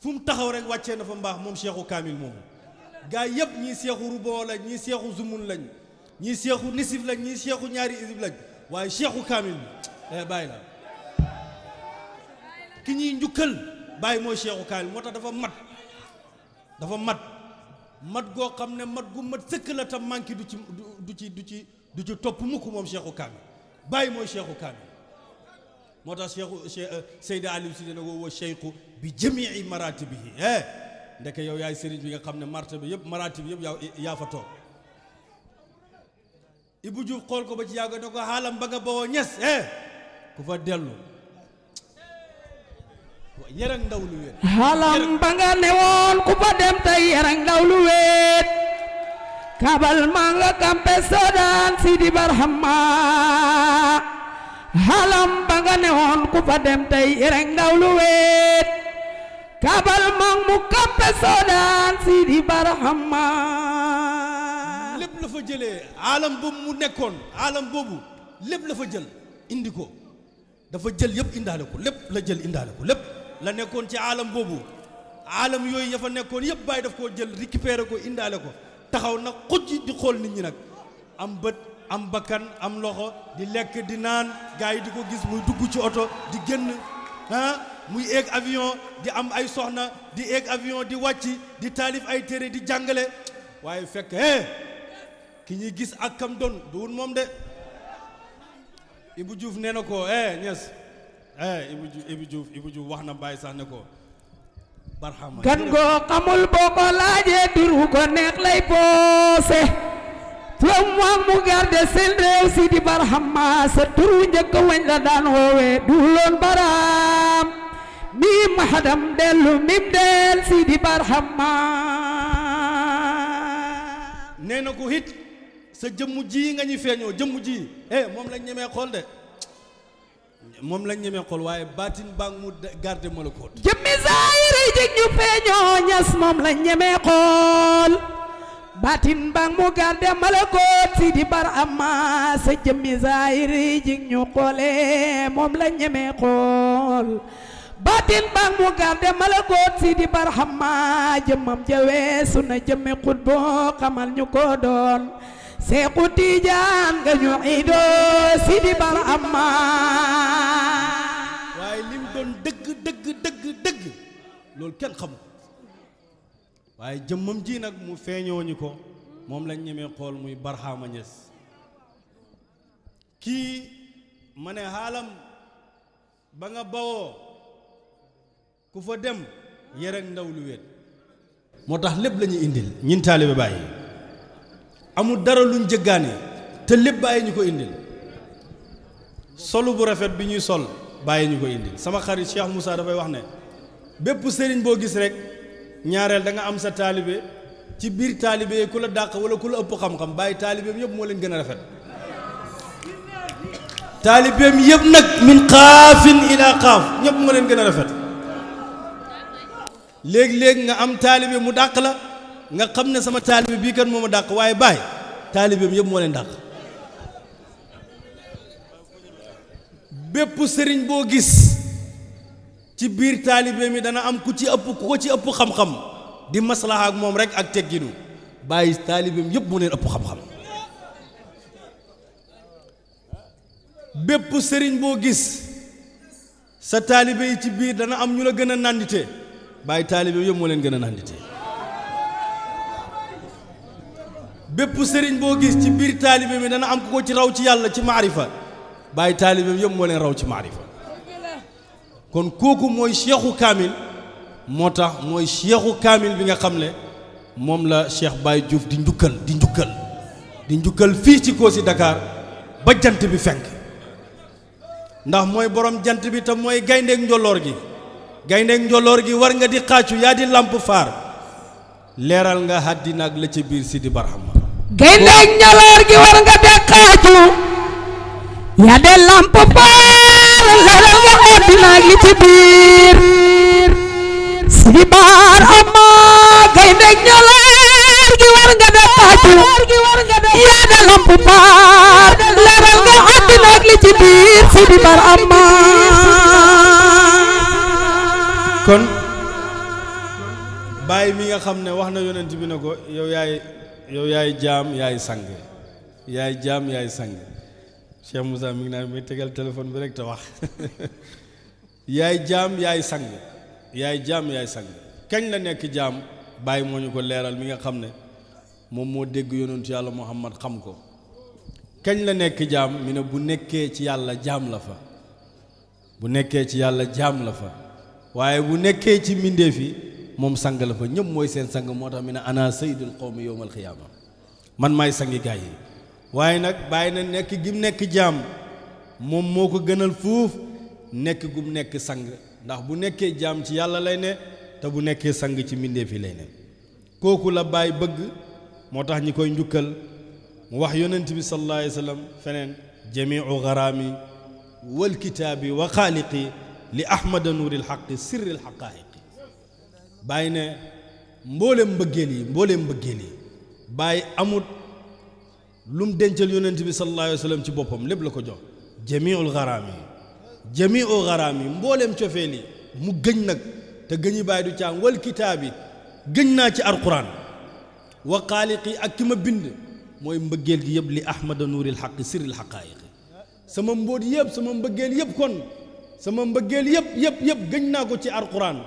fu mu taxaw rek wàccee na fa mbaax moom Cheikhu Kaamil moomu. gaa yëpp ñii Cheikhu Ruboo lañ ñii Cheikhu Zumun lañ ñii Cheikhu Nisif lañ ñii Cheikhu ñaari isib lañ waaye Cheikhu Kaamil bi Baay la ki ñuy njukkal Baay mooy Cheikhu Kaamil moo tax dafa mat goo xam ne mat gu mat sëkk la tam manqué du ci topp mukk moom Cheikhu Kaamil Baay mooy Cheikhu Kaamil moo tax Seyda Aliou si dana woo cheikhu bi jamii maratibihi ndeke yow yaay sëriñ bi nga xam ne martaba yëpp maratib yëpp yaa fa toog Ibou Diouf xool ko ba ci yàgg ne ko xaalam ba nga bawoo ñes ku fa dellu yerang ndaw lu wéet xaalam ba nga newoon ku fa dem tey yerang ndaw lu wéet kabal maa nga kampe soodaan Sidi Barhama xaalam ba nga newoon ku fa dem tey yerang ndaw lu wéet kabal maa mu kampe soodaan Sidi Barhama lépp la fa jëlee aalam boobu mu nekkoon aalam boobu lépp la fa jël indi ko dafa jël yëpp indaale ko lépp la jël indaale ko lépp la nekkoon ci aalam boobu aalam yooyu ya fa nekkoon yëpp Baay daf koo jël récupéré ko indaale ko taxaw nag xujj di xool nit ñi nag am bët am bakkan am loxo di lekk di naan gars yi di ko gis muy dugg ci oto di génn muy eeg avion di am ay soxna di eeg avion di wàcc di taalif ay téere di jàngale waaye fekk ki ñuy gis ak kam doon duwul moom de Ibou Diouf nee na ko ñes Ibou Diouf wax na Baay sax ne ko Barhama gan goo xamul boo ko laajee turu ko neex lay poose turam moom mu garde seen réew Sidi Barhama sa turu njëkk wañ la daan woowee duuloon baraam mim hadam dellu mim del Sidi Barhama nee na ko hit sa jëmm ji nga ñu feeñoo jëmm ji moom lañ ñemee xool de moom lañ ñemee xool waaye baatin baa mu garde malakoot jëmmi zaahiri jig ñu feeñoo ñas moom lañ ñemee xool baatin baa mu garde malakoot Sidi Barhama sa jëmmi zaahiri jig ñu xoole moom lañ ñemee xool baatin baa mu garde malakoot Sidi Barhama jëmmam ja weesu na jëmmi xutbo xamal ñu ko doon Seexu Tijaan nga ñu idoo Sidi Barhama waaye lim doon dëgg loolu kenn xamul waaye jëmmam ji nag mu feeñoo ñu ko moom lañ ñemee xool muy Barhama Niass kii ma ne xaalam ba nga bawoo ku fa dem yere ndaw lu wéet moo tax lépp la ñuy indil ñin taalibe bàyyi amul dara luñ jëggaane te lépp bàyyi ñu ko indil solu bu rafet bi ñuy sol bàyyi ñu ko indil sama xarit Cheikh Moussa dafay wax ne bépp sëriñ boo gis rek ñaareel da nga am sa taalibe ci biir taalibe ku la dàq wala ku la ëpp xam-xam bàyyi taalibeem yëpp moo leen gën a rafet taalibeem yëpp nag min xaafin ila xaaf ñëpp moo leen gën a rafet léegi-léegi nga am taalibe mu dàq la nga xam ne sama taalibe bii kan moo ma dàq waaye bàyyi taalibeem yëpp moo leen dàq bépp sëriñ boo gis ci biir taalibe mi dana am ku ko ci ëpp xam-xam di maslaha ak moom rek ak tegginu bàyyi taalibeem yëpp moo leen ëpp xam-xam bépp sëriñ boo gis sa taalibe yi ci biir dana am ñu la gën a nandite bàyyi taalibeem yëpp moo leen gën a nandite bépp sëriñ boo gis ci biir taalibe mi dana am ku ko ci raw ci yàlla ci maarifa bàyyi taalibeem yëpp moo leen raw ci maarifa kon kooku mooy cheikhu kaamil moo tax mooy cheikhu kaamil bi nga xam ne moom la Cheikh Baye Diouf di njukkal fii ci Kossy Dakar ba jant bi fenk ndax mooy borom jant bi te mooy gayndeek njolloor gi war nga di xàccu yaa di lamp faar leeral nga àddina ak la ca biir Sidi Barhama gayndeek njolloor gi war nga di xàccu yaa di lamp faar leeral nga àddina ak li ci biir Sidi Barhama gayndeek njolloor gi war nga di xàccu yaa di lamp faar leeral nga àddina ak li ci biir Sidi Barhama kon Baye mi nga xam ne wax na yonent bi ne ko yow yaay jaam yaay sang Cheikh Moussa mi ngi naan may tegal téléphone bi rek te wax yaay jaam yaay sang kañ la nekk jaam Baye moo ñu ko leeral mi nga xam ne moom moo dégg yonentu yàlla Muhammad xam ko kañ la nekk jaam mi ne bu nekkee ci yàlla jaam la fa waaye bu nekkee ci mbindeef yi moom sang la fa ñëpp mooy seen sang moo tax mi ne ana sayyidul qawmi yawmal xiyaama man maay sangi gaay yi waaye nag bàyyi na nekk gi mu nekk jaam moom moo ko gënal fuuf nekk gu mu nekk sang ndax bu nekkee jaam ci yàlla lay ne te bu nekkee sang ci mbindeef yi lay ne kooku la Baay bëgg moo tax ñi koy njukkal mu wax yonent bi sallallahu alayhi wa sallam feneen jamiu garaami wal kitaabi wa xaaliqi li ahmada nuuril xaqi sirril xaqaayiqi Baay ne mboolem mbëggeel yi Baay amut lu mu dencal yonent bi sallallahu alayhi wa sallam ci boppam lépp la ko jox jamiul garaami mboolem cofeel yi mu gëñ nag te gëñi Baay du caam wal kitaabi gëñ naa ci alquran wa xaaliqi ak ki ma bind mooy mbëggeel gi yëpp li ahmada nuuril xaqi sirril xaqaayiqi sama mbóot yëpp sama mbëggeel yëpp kon sama mbëggeel yëpp gëñ naa ko ci alquran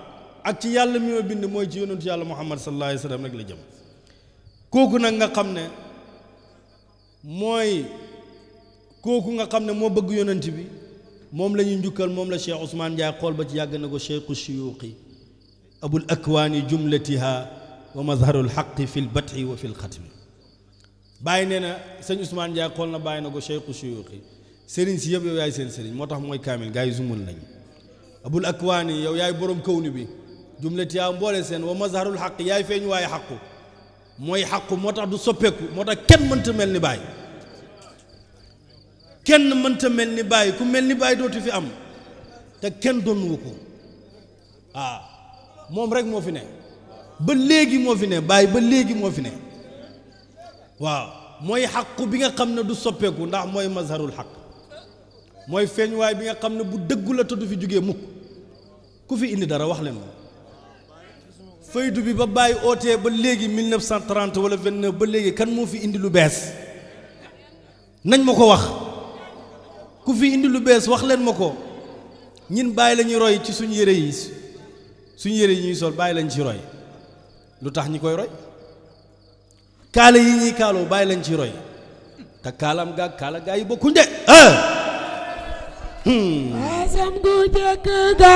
ak ci yàlla mi ma bind mooy ci yonentu yàlla Muhammad sallallahu alayhi wa sallam rek la jëm kooku nag nga xam ne moo bëgg yonent bi moom la ñuy njukkal moom la Cheikh Ousmane Ndiaye xool ba ci yàgg na ko cheikhu shuyuuqi abul akwaani jumlatiha wa mazharul xaqi fi l batxi wa fi l xatmi Baay nee na sëñ Ousmane Ndiaye xool na bàyyi na ko cheikhu shuyuuqi sëriñ si yëpp yow yaay seen sëriñ moo tax mooy kaamil gaa yi zumul nañ abul akwaani yow yaay borom kawni bi jumlatiha mboole seen wa mazharul xaq yaay feeñ waaye xaqu mooy xaqu moo tax du soppeeku moo tax kenn mënta mel ni Baay ku mel ni Baay dootu fi am te kenn donnu ko moom rek moo fi ne ba léegi moo fi ne Baay ba léegi moo fi ne waaw mooy xaqu bi nga xam ne du soppeeku ndax mooy mazharul xaq mooy feeñ waay bi nga xam ne bu dëggu la te du fi jógee mukk ku fi indi dara wax leen ko faydu bi ba Baay ootee ba léegi 1930 wala 29 ba léegi kan moo fi indi lu bees nañ ma ko wax ku fi indi lu bees wax leen ma ko ñin Baay la ñuy roy ci suñu yére yi ñuy sol Baay lañ ci roy lu tax ñi koy roy kaala yi ñuy kaaloo bàyyi lañ ci roy te kaalam gaag kaala gaa yi bokkuñ de Fasam gu jëkk ga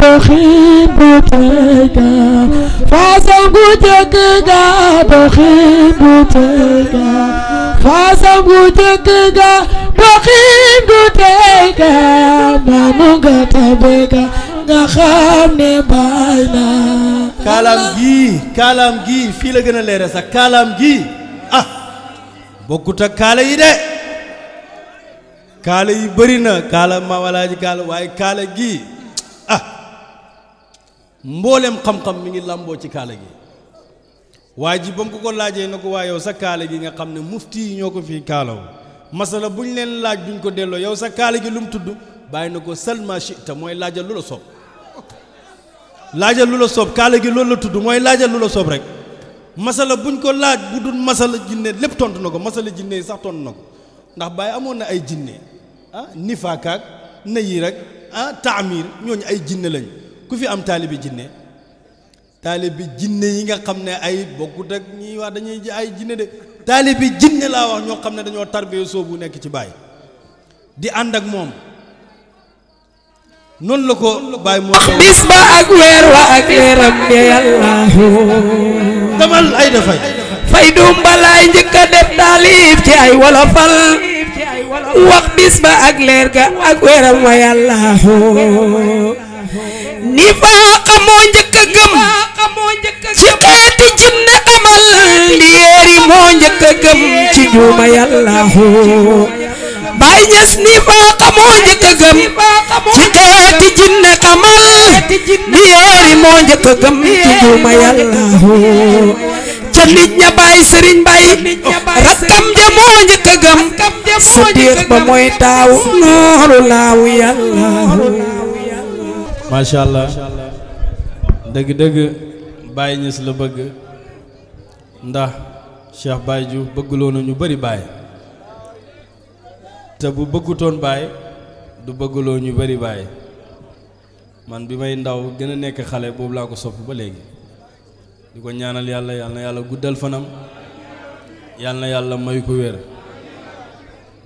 doxin bu tey ga fasam gu jëkk ga doxin bu tey ga fasam gu jëkk ga doxin bu tey ga manu nga tabe ga nga xam ne baay la kaalaam gii fii la gën a leere sax kaalaam gii bokkut ak kaala yi de kaala yi bëri na kaala maawalaaji kaala waaye kaala gii mboolem xam-xam mi ngi làmboo ci kaala gi waaye ji ba mu ko laajee na ko waa yow sa kaala gi nga xam ne mufti yi ñoo ko fii kaalaw masala bu ñu leen laaj duñ ko delloo yow sa kaala gi lu mu tudd bàyyi na ko salma chita mooy laajal lu la soob laajal lu la soob kaala gi loolu la tudd mooy laajal lu la soob rek masala buñ ko laaj bu dul masala jinne lépp tontu na ko masala jinne yi sax tontu na ko ndax Baye amoon na ay jinne nifaakaak nayi rek taamir ñooñu ay jinne lañ ku fi am taalibi jinne yi nga xam ne ay bokkut ak ñi wax dañuy ay jinne de taalibi jinne laa wax ñoo xam ne dañoo tarbiyee soobu nekk ci Baye di ànd ak moom noonu la ko Baye moo bis ba ak weer wa ak weeram de yàlla demal ay dafay fay dum balaay njëkk a def taalif ci ay wolofal wax bis ba ak leer ga ak weeram wa yàlla ni faaqa moo njëkk a gëm ci xeeti jinne amal li yeeri moo njëkk a gëm ci juuma yàlla Baay Ñas ni faaqa moo njëkk a gëm ci xeeti jinne amal li yeeri moo njëkk a gëm ci juuma yàlla ca nit ña Baay Sëriñ Baay rakkam ja moo njëkk a gëm Siddiq ba mooy taaw nooru laawu yàlla macha allah dëgg-dëgg Baye Ñas la bëgg ndax Cheikh Baye Diouf bëgguloo na ñu bari Baye te bu bëggutoon Baye du bëgguloo ñu bari Baye man bi may ndaw gën a nekk xale boobu laa ko sopp ba léegi di ko ñaanal yàlla yàlla guddal fanam yàlla na yàlla may ko wér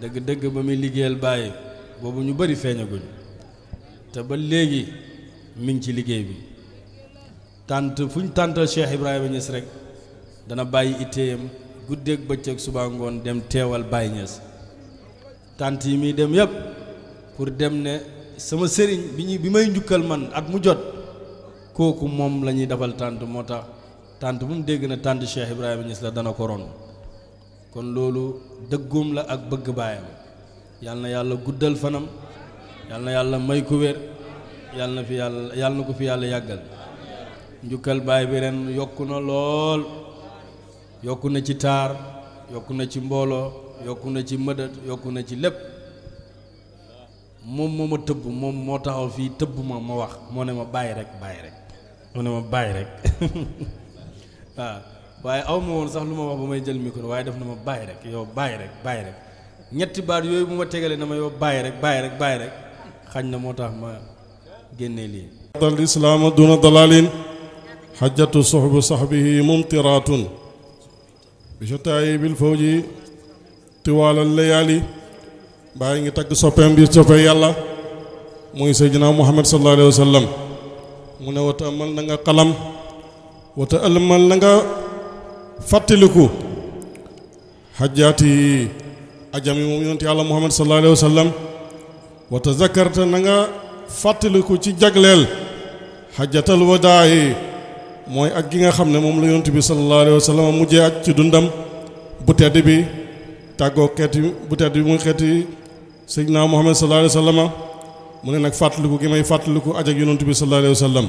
dëgg-dëgg ba muy liggéeyal Baye boobu ñu bari feeñaguñ te ba léegi mi ngi ci liggéey bi tànt fu ñu tàntal Cheikh Ibrahima Niass rek dana bàyyi itteeyam guddeeg bëccëg suba ngoon dem teewal Baye Niass tànt yi muy dem yépp pour dem ne sama sëriñ bi may njukkal man at mu jot kooku moom la ñuy defal tànt moo tax tànt bu mu dégg na tànt Cheikh Ibrahima Niass la dana ko ron kon loolu dëggoom la ak bëgg baayam yàlla na yàlla guddal fanam yàlla na yàlla may ko wér yàlla na ko fi yàlla yàggal njukkal baay bi ren yokku na lool yokku na ci taar yokku na ci mbooloo yokku na ci mëdët yokku na ci lépp moom moo ma tëbb moom moo taxaw fii tëbb ma wax moo ne ma bàyyi rek moo ne ma bàyyi rek waaw waaye aw ma woon sax lu ma wax ba may jël micro waaye def na ma bàyyi rek yow bàyyi rek ñetti baat yooyu bu ma tegalee na ma yow bàyyi rek xañ na moo tax ma génnee lii al islaama duna dalalin xajjatu soxbu saxbihi mumtiraatun bi shotaayi bil fawji tiwaalal layaali bàyyi ngi tagg soppeem bi soppe yàlla muy seydina muhammad sallallahu alayhi wa sallam mu ne wata amal na nga xalam wata ëlmal na nga fàttaliku xajjaati ajam yi moom yonent yàlla muhammad sallallahu alayhi wa sallam wata zakarta na nga fàttaliku ci jagleel xajjatal wadaayi mooy ak gi nga xam ne moom la yonent bi sallallahu alayhi wa sallam mujjee aj ci dundam bu tedd bi tàggoo xeeti bu tedd bi muy xeeti seydina muhammad sallallahu alayhi wa sallam mu ne nag fàttaliku gi may fàttaliku aj ak yonent bi sallallahu alayhi wa sallam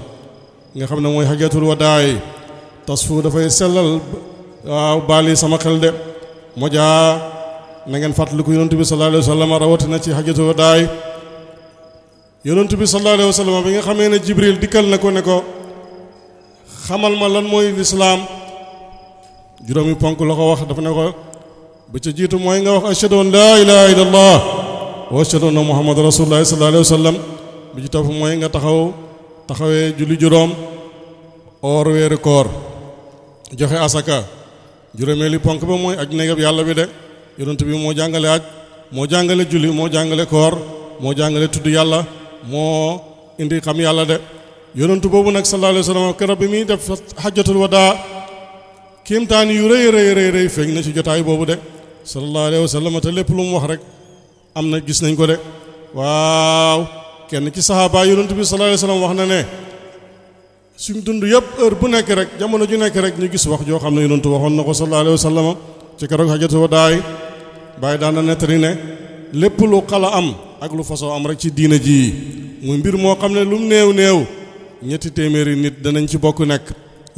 nga xam ne mooy xajjatul wadaayi tasfu dafay sellal waaw baali sama xel de mojaa na ngeen fàttaliku yonent bi sallallahu alayhi wa sallam rawatina ci xajjatul wadaayi yonent bi sallallahu alayhi wa sallam bi nga xamee ne jibril dikkal na ko ne ko xamal ma lan mooy lislaam juróomi ponk la ko wax dafa ne ko ba ca jiitu mooy nga wax ashhadu an laa ilaha illallah wa ashhadu anna muhammad rasulullah sallallahu alayhi wa sallam bi ci topp mooy nga taxawee julli juróom oor weeru koor joxe asaka juróomeeli ponk ba mooy aj néegab yàlla bi de yonent bi moo jàngale aj moo jàngale julli moo jàngale koor moo jàngale tudd yàlla moo indi xam yàlla de yonent boobu nag sallallahu alayhi wa sallam keroog bi muy def xajjatul wadaa kéemtaan yu rëy rëy feeñ na ci jotaay boobu de sallallahu alayhi wa sallam te lépp lu mu wax rek am na gis nañ ko de waaw kenn ci sahaaba yonent bi sallallahu alayhi wa sallam wax na ne suñ dund yëpp heure bu nekk rek jamono ju nekk rek ñu gis wax joo xam ne yonent waxoon na ko sallallahu alayhi wa sallam ci keroog xajjatul wadaa bàyyi daan na nettali ne lépp lu xala am ak lu fasoo am rek ci diina ji muy mbir moo xam ne lu mu néew ñetti téeméeri nit danañ ci bokk nekk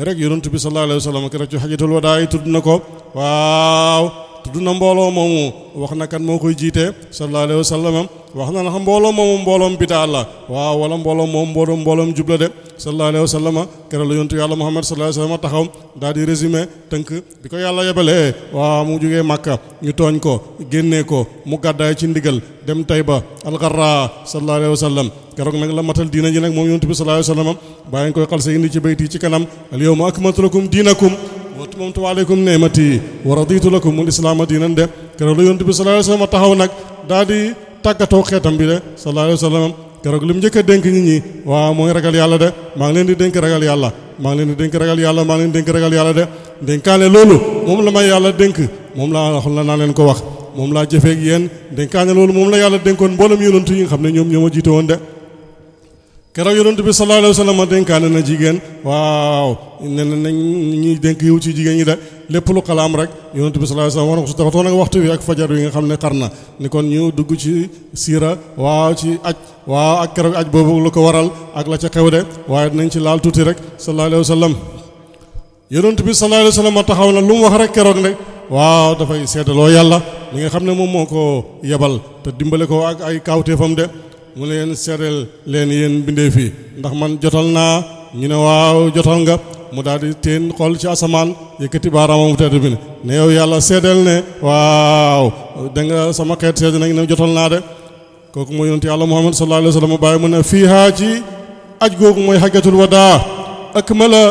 rek yonent bi sallallahu alayhi wa sallam keroog ci xajjatul wadaa tudd na ko waaw tudd na mbooloo moomu wax na kan moo koy jiite sallallahu alayhi wa sallam wax na ndax mbooloo moomu mbooloom bidaa la waaw wala mbooloo moom mbooloom jubla de sallallahu alayhi wa sallam keroog la yontu yàlla Muhammad sallallahu alayhi wa sallam taxaw daal di résumé tënk bi ko yàlla yebalee waaw mu jógee Makka ñu tooñ ko génnee ko mu gàddaay ci ndigal dem Tayba alxarra sallallahu alayhi wa sallam keroog nag la matal diina ji nag moom yontu bi sallallahu alayhi wa sallam bàyyi koy xal sa indi ci bayti ci kanam al yawma akmaltu lakum diinakum wa atmamtu alaykum ni'mati wa raditu lakum al islaama diinan de keroog la yontu bi sallallahu alayhi wa sallam taxaw nag daal di tàggatoo xeetam bi de sallallahu alayhi wa sallam keroog li mu njëkk a dénk nit ñi waaw mooy ragal yàlla de maa ngi leen di dénk ragal yàlla maa ngi leen di dénk ragal yàlla maa ngi leen di dénk ragal yàlla de dénkaane loolu moom la may yàlla dénk moom laa wax la naa leen ko wax moom laa jëfeeg yéen dénkaane loolu moom la yàlla dénkoon mboolem yonent yi nga xam ne ñoom ñoo ma jiite woon de keroog yonent bi sallallahu alayhi wa sallam dénkaane na jigéen waaw ne nañ ñuy dénk yiw ci jigéen ñi de lépp lu xalaam rek yonent bi sallallahu alayhi wa sallam war na ko su dafa toon ak waxtu wi ak fajar wi nga xam ne xar na ni kon ñu dugg ci siira waaw ci aj waaw ak keroog aj boobu lu ko waral ak la ca xew de waaye dinañ ci laal tuuti rek sallallahu alayhi wa sallam yonent bi sallallahu alayhi wa sallam taxaw na lu mu wax rek keroog rek waaw dafay seedaloo yàlla li nga xam ne moom moo ko yebal te dimbale ko ak ay kaawteefam de mu leen seedeel leen yéen bindee fii ndax man jotal naa ñu ne waaw jotal nga mu daal di teen xool ci asamaan yëkkati baaraamam mu tedd bi ne yow yàlla seedeel ne waaw da nga sama xeet seede nañ ne jotal naa de kooku mooy yonent yàlla Muhammad sallallahu alayhi wa sallam bàyyi mu ne fiihaa ci aj googu mooy hajjatul wadaa akmala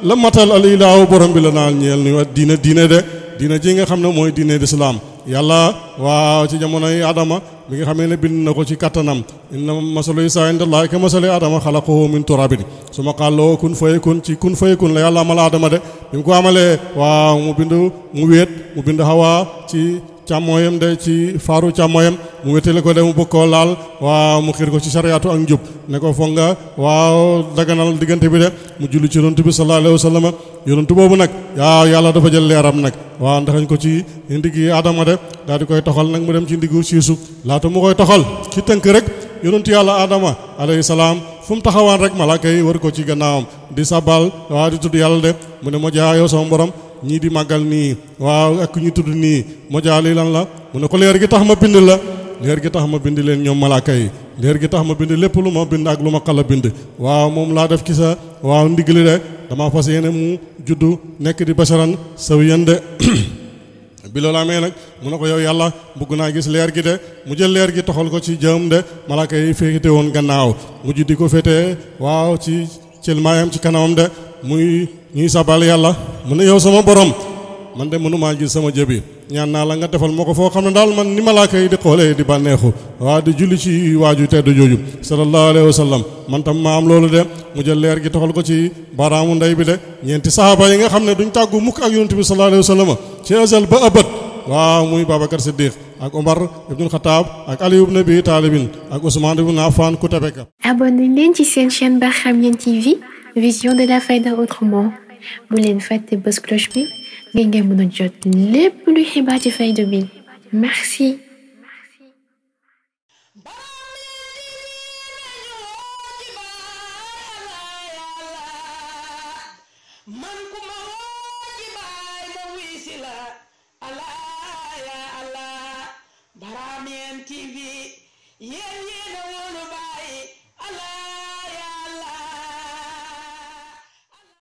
la matal al ilaahu borom bi la naan ñeel ni wa diine de diine ji nga xam ne mooy diine lislaam yàlla waaw ci jamonoy Adama bi nga xamee ne bind na ko ci kattanam inna masalu Isaa indallaahi ka masali Adama xalaqahu min turabin su ma xàlloo kun fayakun ci kun fayakun la yàlla amal Adama de bi mu ko amalee waaw mu wéet mu bind Hawa ci càmmooyam de ci faaru càmmooyam mu wéttale ko de mu bëgg koo laal waaw mu xiir ko ci sariyaatu ak njub ne ko foog nga waaw daganal diggante bi de mu julli ci yonent bi sallallahu alayhi wa sallam yonent boobu nag waaw yàlla dafa jël leeram nag waaw ndaxañ ko ci ndiggi Adama de daal di koy toxal nag mu dem ci ndiggu siisu laata mu koy toxal ci tënk rek yonent yàlla Adama alayhi salaam fu mu taxawaan rek malaaka yi war ko ci gannaawam di sabal waaw di tudd yàlla de mu ne ma jaa yow sama borom ñii di màggal nii waaw ak ñu tudd nii mojaa lii lan la mu ne ko leer gi tax ma bind la leer gi tax ma bind leen ñoom malaaka yi leer gi tax ma bind lépp lu ma bind ak lu ma xala bind waaw moom laa def ci sa waaw ndigli de dama fas yéene mu juddu nekk di basaran sawiyan de bi loolu amee nag mu ne ko yow yàlla bëgg naa gis leer gi de mu jël leer gi toxal ko ci jëm de malaaka yi féete woon gannaaw mujj di ko féetee waaw ci cëlmaayam ci kanamam de muy ñuy sabal yàlla mu ne yow sama borom man de mënumaa gis sama jëbi ñaan naa la nga defal moo ko foo xam ne daal man ni malaaka yi di xoolee di bànneexu waaw di julli ci waaju tedd jooju sallallahu alayhi wa sallam man tam ma am loolu de mu jël leer gi toxal ko ci baaraamu ndey bi de ñeenti sahaaba yi nga xam ne duñ tàggu mukk ak yonent bi sallallahu alayhi wa sallam ci azal ba abat waaw muy Babacar Siddiq ak Omar ibnul Xataab ak Ali ibn Abi Taalibin ak Ousmane ibn Affan ku tabeka abonné leen ci seen chaîne Barhamiennes TV vision de la Fayda autrement bu leen fàtte bës cloche bi ngeen mën a jot lépp luy xibaar ci Fayda bi merci. Barhamiennes TV